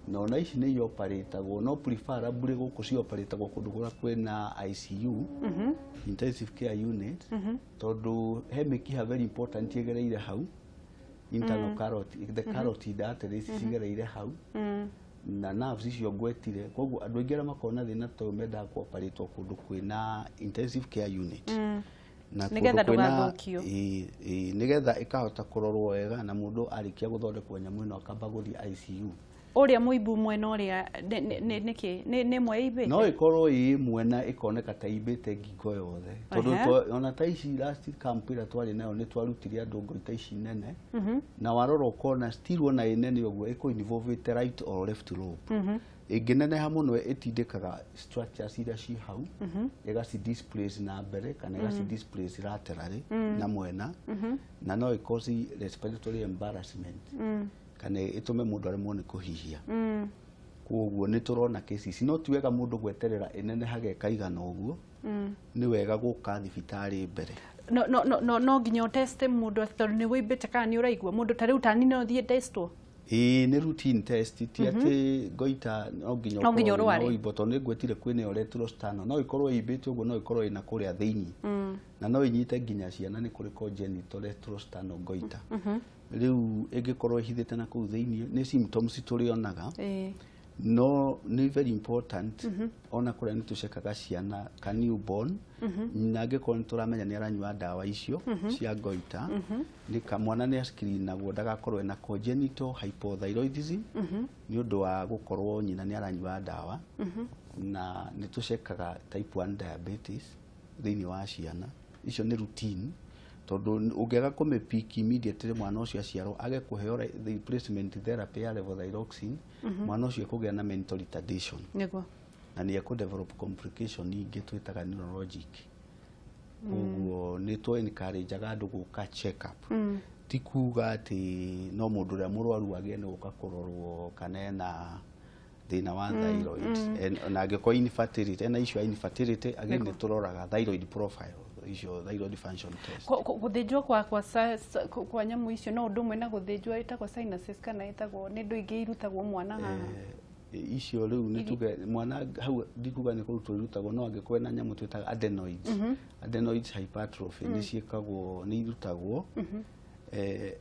Na ona ici nĩ ioparatagwo, no preferably gũkũ cioparatagwo kũndũ kũrĩa kwĩna ICU, intensive care unit, tondũ he mĩkiha very important ĩgereire hau, internal carotid, the carotid arteries cigereire hau na nerves icio ngwetire. Koguo andũ aingĩ arĩa makoragwo na thĩna ta ũyũ mendaga kũoparatwo kũndũ kwĩna intensive care unit na nĩgetha ndũgathũkio. Nĩgetha ĩkahota kũrorwo wega na mũndũ arĩkia gũthondekwo nyamũ ĩno akamba gũthiĩ ICU. Ũrĩa mũimbu mwena ũrĩa nĩkĩ nĩ ĩmwe ĩimbĩte? No ĩkorwo ĩ ĩmwe na ĩkoneka ta imbĩte ngingo yothe tondũ ona ta ici last camp ĩrĩa twarĩ nayo nĩ twarutire andũ goita ici nene, na warora ũkona still ona ĩ nene ũguo ĩkũ involve right or left lobe. Ĩngĩneneha mũno ĩtindĩkaga structures iria ci hau, ĩgaci displace na mbere kana ĩgaci displace laterally na mwena, na no ĩ respiratory embarrassment kana ĩtũme mũndũ aremwo nĩ kũhihia. Koguo nĩ tũrona cases, no ti wega mũndũ gweterera ĩnenehage ĩkaigana ũguo, nĩ wega gũka thibitarĩ mbere. No no no no nginya ũteste mũndũ tondũ nĩ wĩimbĩte kana nĩ ũraigua mũndũ ta rĩu tani no thiĩ testwo? Ĩĩ nĩ routine test, ti atĩ goita no nginya ũkorwo wĩna ũimbo tondũ nĩ ngwetire kwĩna ĩyo retrosternal, no ĩkorwo ĩimbĩte ũguo, no ĩkorwo ĩna kũrĩa thĩinĩ na no ĩnyite nginya ciana, nĩ kũrĩ congenital retrosternal goita. Rĩu ĩngĩkorwo ĩhithĩte na kũu thĩinĩ nĩ symptoms tũrĩonaga, no nĩ very important ona kũrĩa nĩ tũcekaga ciana ka newborn, na angĩkorwo nĩ tũramenya nĩ aranyua ndawa icio cia goita, nĩ mwana nĩ screenagwo ndagakorwo ena congenital hypothyroidism nĩ ũndũ wa gũkorwo nyina nĩ aranyua ndawa. Na nĩ tũcekaga type 1 diabetes thĩinĩ wa ciana icio, nĩ routine tondũ ũngĩaga kũmĩpick immediately mwana ũcio aciarwo age kũheo replacement therapy ya levothyroxine, mwana ũcio ekũgĩa na mental retardation nĩguo, na nĩ ekũ develop complication ingĩ twĩtaga neurologic. Koguo nĩ tũ encourage-aga andũ gũka check up, ti kuga atĩ no mũndũ ũrĩa mũrwaru agĩe nĩ gũka kũrorwo kana ena thĩna wa thyroid, na angĩkorwo infertility, ena issue ya infertility, again nĩ tũroraga thyroid profile icio, thyroid function test. Gũthĩnjwo kwa nyamũ icio no ũndũ ũmwe na gũthĩnjwo ĩtagwo sinuses kana ĩtagwo nĩ ndũ ingĩ irutagwo mwana haha? Icio rĩu nĩ tuge mwana hau ndikuga nĩ kũrutwo irutagwo, no angĩkorwo ena nyamũ twĩtaga adenoids, adenoids hypertrophy nĩ ciĩkagwo, nĩ irutagwo.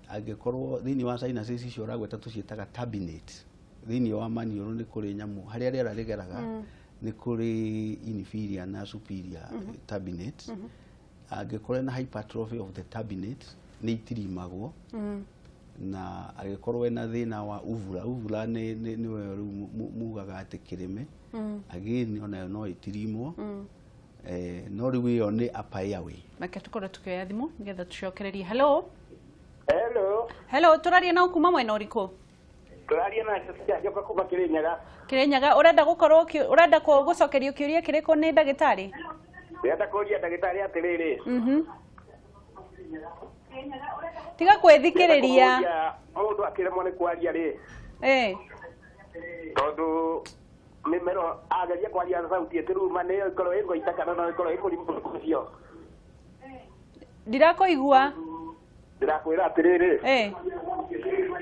Angĩkorwo thĩinĩ wa sinuses icio ũragweta tũciĩtaga turbinates, thĩinĩ wa maniũrũ nĩ kũrĩ nyamũ harĩa rĩera rĩgeraga, nĩ kũrĩ inferior na superior turbinates. Angĩkorwo ena hypertrophy of the turbinates nĩ itirimagwo, na angĩkorwo ena thĩna wa uvula, uvula nĩ nĩwe rĩu mugaga atĩ kĩrĩme, again onayo no ĩtirimwo, no rĩu ĩyo nĩ upper airway. Reke tũkorwo tũkĩoya thimũ nĩgetha tũcokererie. Hello. Hello. Hello, tũraria na kuma mwena ũrĩkũ? Tũraria na Njoka kuma Kĩrĩnyaga. Kĩrĩnyaga, ũrenda gũkorwo ũrenda gũcokerio kĩũria kĩrĩkũ nĩ ndagĩtarĩ? Ndĩrenda kũria ndagĩtarĩ atĩrĩrĩ. Tiga kwĩthikĩrĩria. Mũndũ akĩremwo nĩ kwaria rĩ. Tondũ mĩmero ageria kwaria na sauti ĩtĩruma nĩyo ĩkorwo ĩ goita kana no ĩkorwo ĩ mũrimũ ũcio. Ndirakũigua. Ndĩrakwĩra atĩrĩrĩ.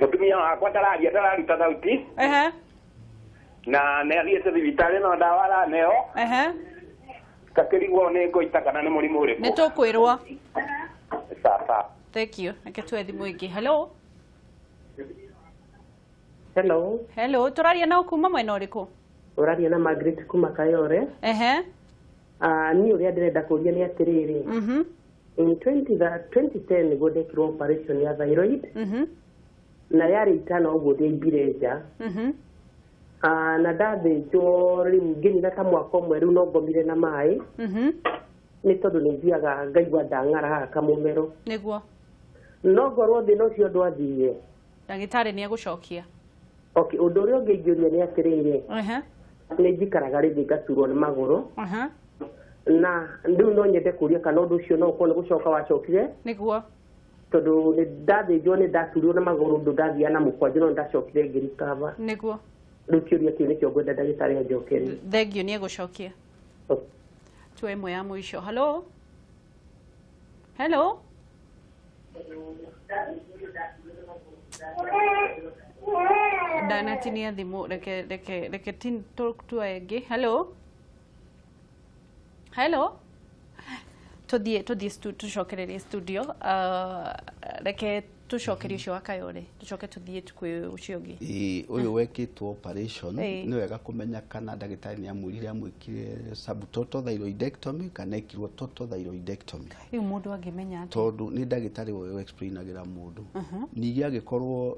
Mũtumia wakwa ndararia ndararuta thauti. Na nĩ athiĩte thibitarĩ no ndawa araneo. Ngakĩrigwo nĩ ngoita kana nĩ mũrimũ ũrĩkũ. Nĩ tũkwĩrwo. Sawa. Thank you. Reke tuoe thimũ ĩngĩ. Hello. Hello. Hello, tũraria nao kuma mwena ũrĩkũ? Ũraria na Margaret kuma Kayore. Niĩ ũrĩa ndĩrenda kũria nĩ atĩrĩrĩ. In 2010 nĩguo ndekirwo operation ya thyroid. Na yarĩ itano ũguo ndĩaimbire nja. Na ndathĩnjwo rĩu ngĩnina ta mwaka ũmwe rĩu no ngomire na maĩ. Nĩ tondũ nĩ thiaga ngaigua ndang'ara haha kamũmero. Nĩguo. No ngorwo thĩna ũcio ndwathire. Ndagĩtarĩ nĩ egũcokia. Okay, ũndũ ũrĩa ũngĩ ingĩũria nĩ atĩrĩrĩ. Nĩ njikaraga rĩngĩ ngaturwo nĩ magũrũ. Na rĩu no nyende kũria kana ũndũ ũcio no ũkorwo nĩ gũcoka wacokire. Nĩguo. Tondũ nĩ ndathĩnjwo nĩ ndaturirwo nĩ magũrũ ũndũ ndathiaga na mũkwanjũ no nĩ ndacokire ngĩrikaba. Nĩguo. Rĩu kĩũria kĩu nĩkĩo ngwenda ndagĩtarĩ anjokerie. Thengiũ nĩ egũcokia. Tuoe ĩmwe ya mũico. Hello. Hello. Ndanatinia thimũ reke reke reke tuoe ĩngĩ. Hello. Hello. Tuthiĩ tũcokererie studio. Reke tũcokerie ũcio wa Kayore tũcoke tũthiĩ kwĩ ũcio ũngĩ. Ũyũ wekĩtwo operation nĩ wega kũmenya kana ndagĩtarĩ nĩ amwĩrire amwĩkire subtotal thyroidectomy kana ekirwo total thyroidectomy. Rĩu mũndũ angĩmenya atĩa? Tondũ nĩ ndagĩtarĩ ũyũ explainagĩra mũndũ. Ningĩ angĩkorwo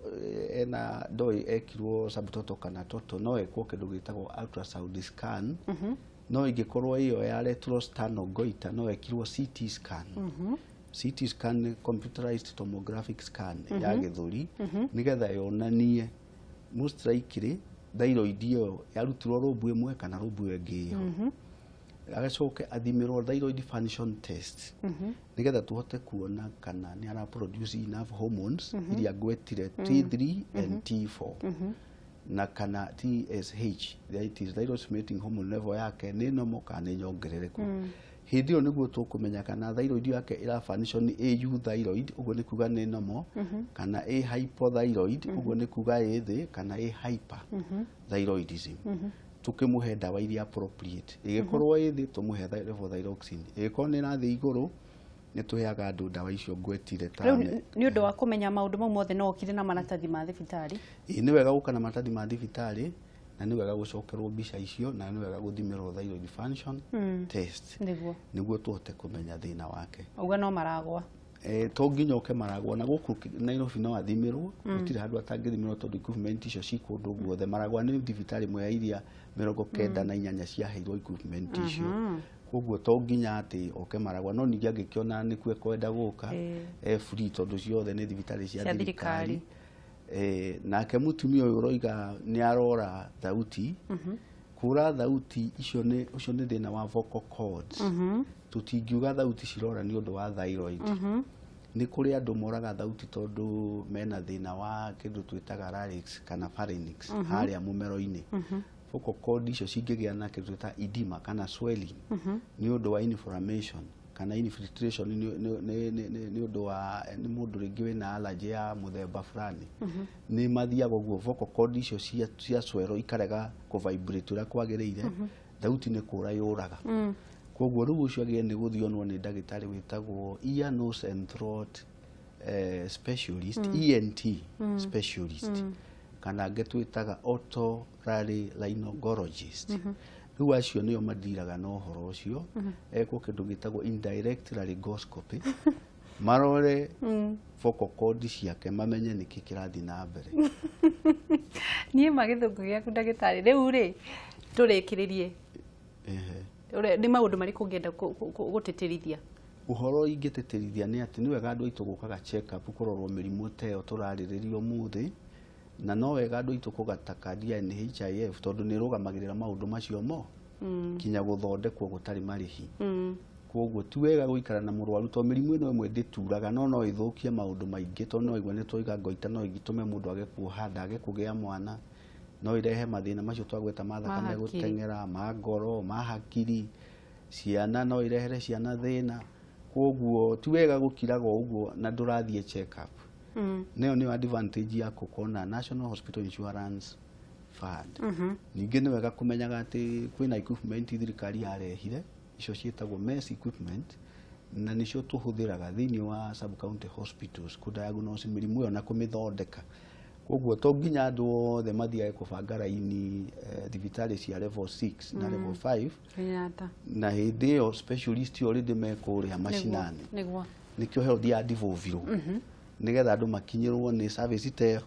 ena ndoĩ ekirwo subtotal kana total no ekwo kĩndũ gĩtagwo ultrasound scan. No ingĩkorwo ĩyo ya retrosternal goiter no ekirwo CT scan. CT scan nĩ computerized tomographic scan ya gĩthũri nĩgetha yonanie most likely thyroid ĩyo yarutirwo rũmbu ĩmwe kana rũmbu ĩyo ĩngĩ ĩho. Agacoke athimĩrwo thyroid function test nĩgetha tũhote kuona kana nĩ ara produce enough hormones iria ngwetire T3 and T4 na kana TSH, that is thyroid stimulating hormone level yake nĩ normal kana nĩ nyongerereku. Hĩndĩ ĩyo nĩguo tũkũmenya kana thyroid yake ĩra function ĩ euthyroid, ũguo nĩ kuga nĩ normal, kana ĩ hypothyroid, ũguo nĩ kuga ĩ thĩ, kana ĩ hyperthyroidism. Tũkĩmũhe ndawa iria appropriate. Ĩgĩkorwo ĩ thĩ tũmũhe levothyroxine, ĩgĩkorwo nĩ ĩrathiĩ igũrũ nĩ tũheaga andũ ndawa icio ngwetire. Rĩu nĩ ũndũ wa kũmenya maũndũ mau mothe no ũkire na maratathi ma thibitarĩ. Ĩ nĩ wega gũka na maratathi ma thibitarĩ, na nĩ wega gũcokerwo mbica icio, na nĩ wega gũthimĩrwo thyroid function test nĩguo nĩguo tũhote kũmenya thĩna wake. Uga no maragwa. To nginya ũke Maragwa, na gũkũ Nairobi no athimĩrwo, gũtirĩ handũ atangĩthimĩrwo tondũ equipment icio ci kũndũ guothe. Maragwa nĩ thibitarĩ ĩmwe ya iria 98 ciaheirwo equipment icio. Koguo to nginya atĩ oke Maragwa, no ningĩ angĩkĩona nĩkuo ekwenda gũka e free tondũ ciothe nĩ thibitarĩ cia thirikari. Nake mũtumia ũyũ ũroiga nĩ arora thauti, kũra thauti icio nĩ ũcio nĩ thĩna wa vocal cords. Tũtingiuga thauti cirora nĩ ũndũ wa thyroid. Nĩ kũrĩ andũ moraga thauti tondũ mena thĩna wa kĩndũ twĩtaga larynx kana pharynx harĩa mũmero-inĩ. Vocal cord icio cingĩgĩa na kĩndũ twĩtaga edema kana swelling nĩ ũndũ wa inflammation kana infiltration nĩ ũndũ wa nĩ mũndũ rĩngĩ wĩna allergy ya mũthemba fulani, nĩ mathiaga ũguo vocal cord icio cia swell ikarega kũ vibrate ũrĩa kwagĩrĩire, thauti nĩ kũra yũraga. Koguo rĩu ũcio agĩrĩire nĩ gũthiĩ onwo nĩ ndagĩtarĩ wĩtagwo ear, nose and throat specialist, ENT specialist, kana angĩ twĩtaga otolaryngologist. Rĩu acio nĩo mandiraga na ũhoro ũcio. Ekwo kĩndũ gĩtagwo indirect laryngoscopy, marore vocal cord ciake mamenye nĩkĩ kĩrathiĩ na mbere. Niĩ ma gĩthũngũ gĩaku ndagĩtarĩ, rĩu rĩ tũrĩkĩrĩrie, nĩ maũndũ marĩkũ ũngĩenda gũtĩtĩrithia? Ũhoro ingĩtĩtĩrithia nĩ atĩ nĩ wega andũ aitũ gũkaga check up kũrorwo mĩrimũ ta ĩyo tũrarĩrĩria ũmũthĩ, na no wega andũ aitũ kũgata kandi ya NHIF tondũ nĩ ĩrũgamagĩrĩra maũndũ macio mo kinya gũthondekwo gũtarĩ marĩhi. Koguo ti wega gũikara na mũrwaru tondũ mĩrimũ ĩno ĩmwe ndĩturaga, no no ĩthũkie maũndũ maingĩ, tondũ no igua nĩ twaiga ngoita no ĩtũme mũndũ age kuoha nda, age kũgĩa mwana, no irehe mathĩna macio twagweta ma thakame gũteng'era, ma ngoro, ma hakiri, ciana no irehere ciana thĩna. Koguo ti wega gũkiraga ũguo na ndũrathiĩ check up. Nayo nĩyo advantage ya gũkorwo na National Hospital Insurance Fund. Ningĩ nĩ wega kũmenyaga atĩ kwĩna equipment thirikari yarehire, icio ciĩtagwo MES equipment, na nĩcio tũhũthĩraga thĩinĩ wa sub county hospitals kũ diagnose mĩrimũ ĩyo na kũmĩthondeka. Koguo to nginya andũ othe mathiage kũbanga raini thibitarĩ cia level 6 na level 5. Kenyatta. Na hĩndĩ ĩyo specialist already me kũrĩa macinani. Nĩguo. Nĩkĩo health ya devolvirwo, nĩgetha andũ makinyĩrwo nĩ service ta ĩyo,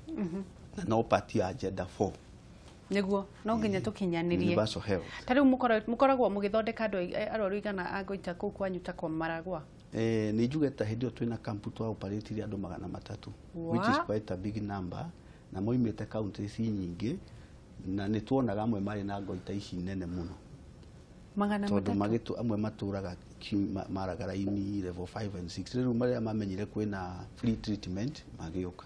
na no part ya agenda 4. Nĩguo no nginya tũkinyanĩrie universal health. Ta rĩu mũkoragwo mũgĩthondeka andũ arwaru igana a goita kũu kwanyu ta kwa Maragwa? Nĩ njuge ta hĩndĩ ĩyo twĩna camp twa operate andũ 300, which is quite a big number, na moimĩte counties nyingĩ, na nĩ tuonaga amwe marĩ na goita ici nene mũno. 300? Tondũ amwe matũraga maraga raini level 5 and 6, rĩu marĩa mamenyire kwĩna free treatment magĩũka.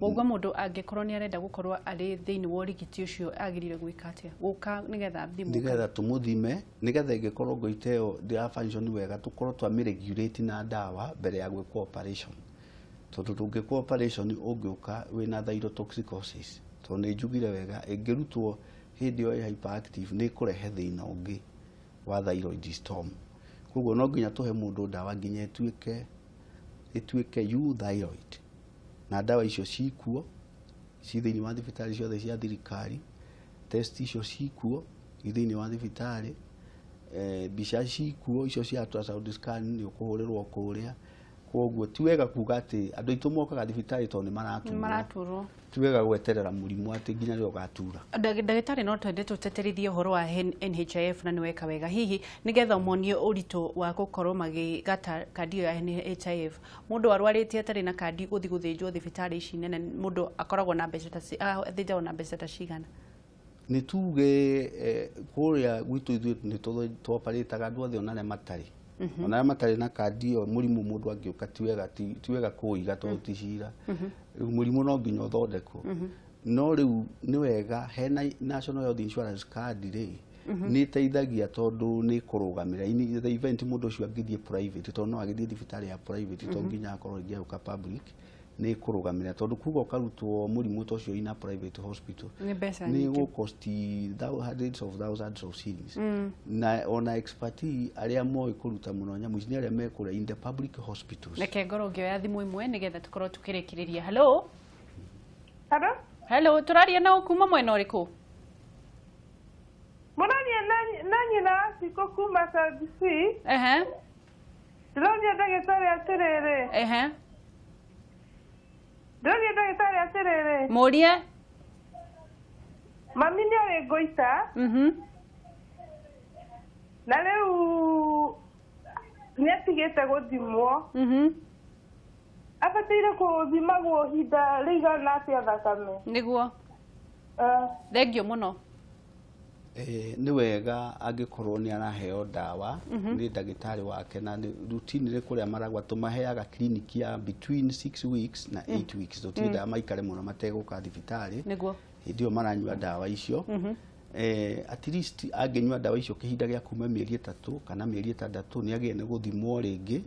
Woguo mũndũ angĩkorwo nĩ arenda gũkorwo arĩ thĩinĩ wa ũrigiti ũcio agĩrĩire gwĩka atĩa? Gũka nĩgetha thimũ? Nĩgetha tũmũthime, nĩgetha ĩngĩkorwo goita ĩyo ndĩra function wega, tũkorwo twamĩregulate na ndawa mbere ya gwĩkwo operation. Tondũ ndũngĩkwo operation ũngĩũka wĩna thyrotoxicosis, tondũ nĩ njugire wega ĩngĩrutwo hĩndĩ ĩyo ĩ hyperactive nĩ ĩkũrehe thĩna ũngĩ wa thyroid storm. Koguo no nginya tũhe mũndũ ndawa nginya ĩtuĩke euthyroid. Na ndawa icio cikuo ci thĩinĩ wa thibitarĩ ciothe cia thirikari, test icio cikuo i thĩinĩ wa thibitarĩ, mbica cikuo icio cia ultrasound scan nĩ ũkũhũrĩrwo kũrĩa. Koguo ti wega kuga atĩ andũ aitũ mokaga thibitarĩ tondũ nĩ maraturwo. Ti wega gweterera mũrimũ atĩ nginya rĩrĩa ũgatura. Ndagĩtarĩ, no twende tũteterithie ũhoro wa NHIF, na nĩ weka wega hihi nĩgetha monie ũritũ wa gũkorwo magĩgata kandi ĩyo ya NHIF. Mũndũ arwarĩte atarĩ na kandi gũthiĩ gũthĩnjwo thibitarĩ ici nene, mũndũ akoragwo na mbeca ta athĩnjagwo na mbeca ta cigana? Nĩ tuge kũrĩa gwitũ ithuĩ nĩ twoparĩtaga andũ othe ona arĩa matarĩ. Ona arĩa matarĩ na kandi ĩyo, mũrimũ mũndũ angĩũka ti wega kũũiga tondũ ti cira. Rĩu mũrimũ no nginya ũthondekwo. No rĩu nĩ wega hena National Health Insurance card rĩ, nĩ ĩteithagia tondũ nĩ ĩkũrũgamĩrĩra in the event mũndũ ũcio angĩthiĩ private, tondũ no agĩthiĩ thibitarĩ ya private, to nginya akorwo rĩngĩ agĩũka public, nĩ ĩkũrũgamĩrĩra tondũ kuga ũkarutwo mũrimũ ta ũcio in a private hospital nĩ mbeca nĩ nyingĩ. Gũkosti hundreds of thousands of shillings. Na ona expertise arĩa moĩ kũruta mũno nyamũ ici nĩ arĩa me kũrĩa in the public hospitals. Reke ngorwo ngĩoya thimũ ĩmwe nĩgetha tũkorwo tũkĩrĩkĩrĩria. Hello? Hello? Hello, tũraria na kuma mwena ũrĩkũ? Mũraria na nyina wa Cikũ kuma South C. Ehe. Ndĩroria ndagĩtarĩ atĩrĩrĩ. Ehe. Ndĩroria ndagĩtarĩ atĩrĩrĩ. Mũrie. Mami nĩ arĩ ngoita. Na rĩu nĩ atigĩte gũthimwo. Abataire gũthimagwo ihinda rĩigana atĩa thakame? Nĩguo. Thengio mũno. Nĩ wega angĩkorwo nĩ araheo ndawa nĩ ndagĩtarĩ wake, na routinely kũrĩa Maragwa tũmaheaga clinic ya between 6 weeks na 8 weeks. Tũtiendaga maikare mũno mategũka thibitarĩ. Nĩguo. Hĩndĩ ĩyo maranyua ndawa icio. At least angĩnyua ndawa icio kĩhinda gĩa kuma mĩeri 3 kana mĩeri 6, nĩ agĩe nĩ gũthimwo rĩngĩ,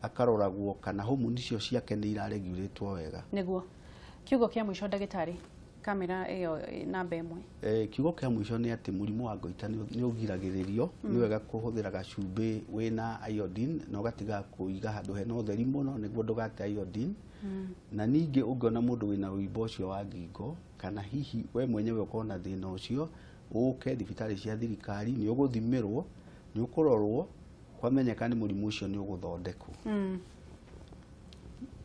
akaroragwo kana hormone icio ciake nĩ iraregulatwo wega. Nĩguo. Kiugo kĩa mũico ndagĩtarĩ, kamera ĩyo namba 1. Kiugo kĩa mũico nĩ atĩ mũrimũ wa goita nĩ ũgiragĩrĩrio. Nĩ wega kũhũthĩra gacumbĩ wĩna iodine na ũgatiga kũiga handũ hena ũtheri mũno nĩguo ndũgate iodine. Na ningĩ ũngĩona mũndũ wĩna ũimbo ũcio wa ngingo, kana hihi we mwenyewe ũkorwo na thĩna ũcio, ũke thibitarĩ cia thirikari, nĩ ũgũthimĩrwo, nĩ ũkũrorwo, kwamenyeka nĩ mũrimũ ũcio nĩ ũgũthondekwo.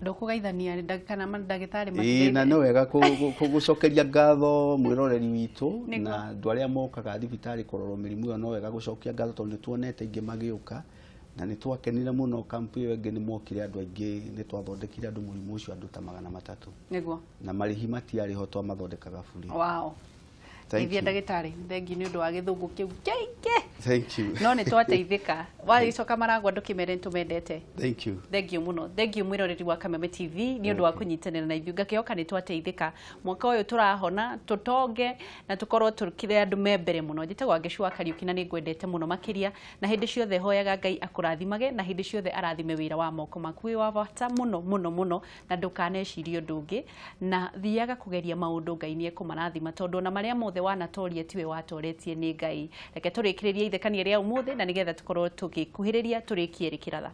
Ndũkũgeithania kana ndagĩtarĩ? Ĩĩ, na nĩ wega gũcokeria ngatho mwĩroreri witũ na andũ arĩa mokaga thibitarĩ kũrorwo mĩrimũ ĩyo. No wega gũcokia ngatho tondũ nĩ tuonete aingĩ magĩũka, na nĩ twakenire mũno. Kampu ĩyo ĩngĩ nĩ mokire andũ aingĩ, nĩ twathondekire andũ mũrimũ ũcio andũ ta 300. Nĩguo. Na marĩhi matiarĩ ho, twamathondekaga bure. Wow. Thank Geithia you. ndagĩtarĩ, thengi nĩ ũndũ wa gĩthũngũ kĩu kĩingĩ. Thank you. No nĩ twateithĩka. Wagĩcoka Maragwa ndũkĩmere nĩtũmendete. Thank you. Thank you muno. Thank you mwiroreri wa Kameme TV nĩ ũndũ wa kũnyitanĩra na ithuĩ. Ngakĩhoka nĩ twateithĩka. Mwaka ũyũ tũrahona, tũtonge na tũkorwo tũkĩrĩ andũ me mbere mũno. Njĩtagwo Wangeci wa Kariũki na nĩ ngwendete mũno makĩria, na hĩndĩ ciothe hoyaga Ngai akũrathimage na hĩndĩ ciothe arathime wĩra wa moko maku wĩ wa bata mũno mũno mũno, na ndũkanecirie ũndũ ũngĩ, na thiaga kũgeria maũndũ Ngai nĩ ekũmarathima, tondũ ona marĩa mothe wanatoria tiwe watoretie nĩ Ngai. Reke tũrĩkĩrĩrie ithekania rĩa ũmũthĩ na nĩgetha tũkorwo tũgĩkuhĩrĩria tũrĩkie rĩkĩratha.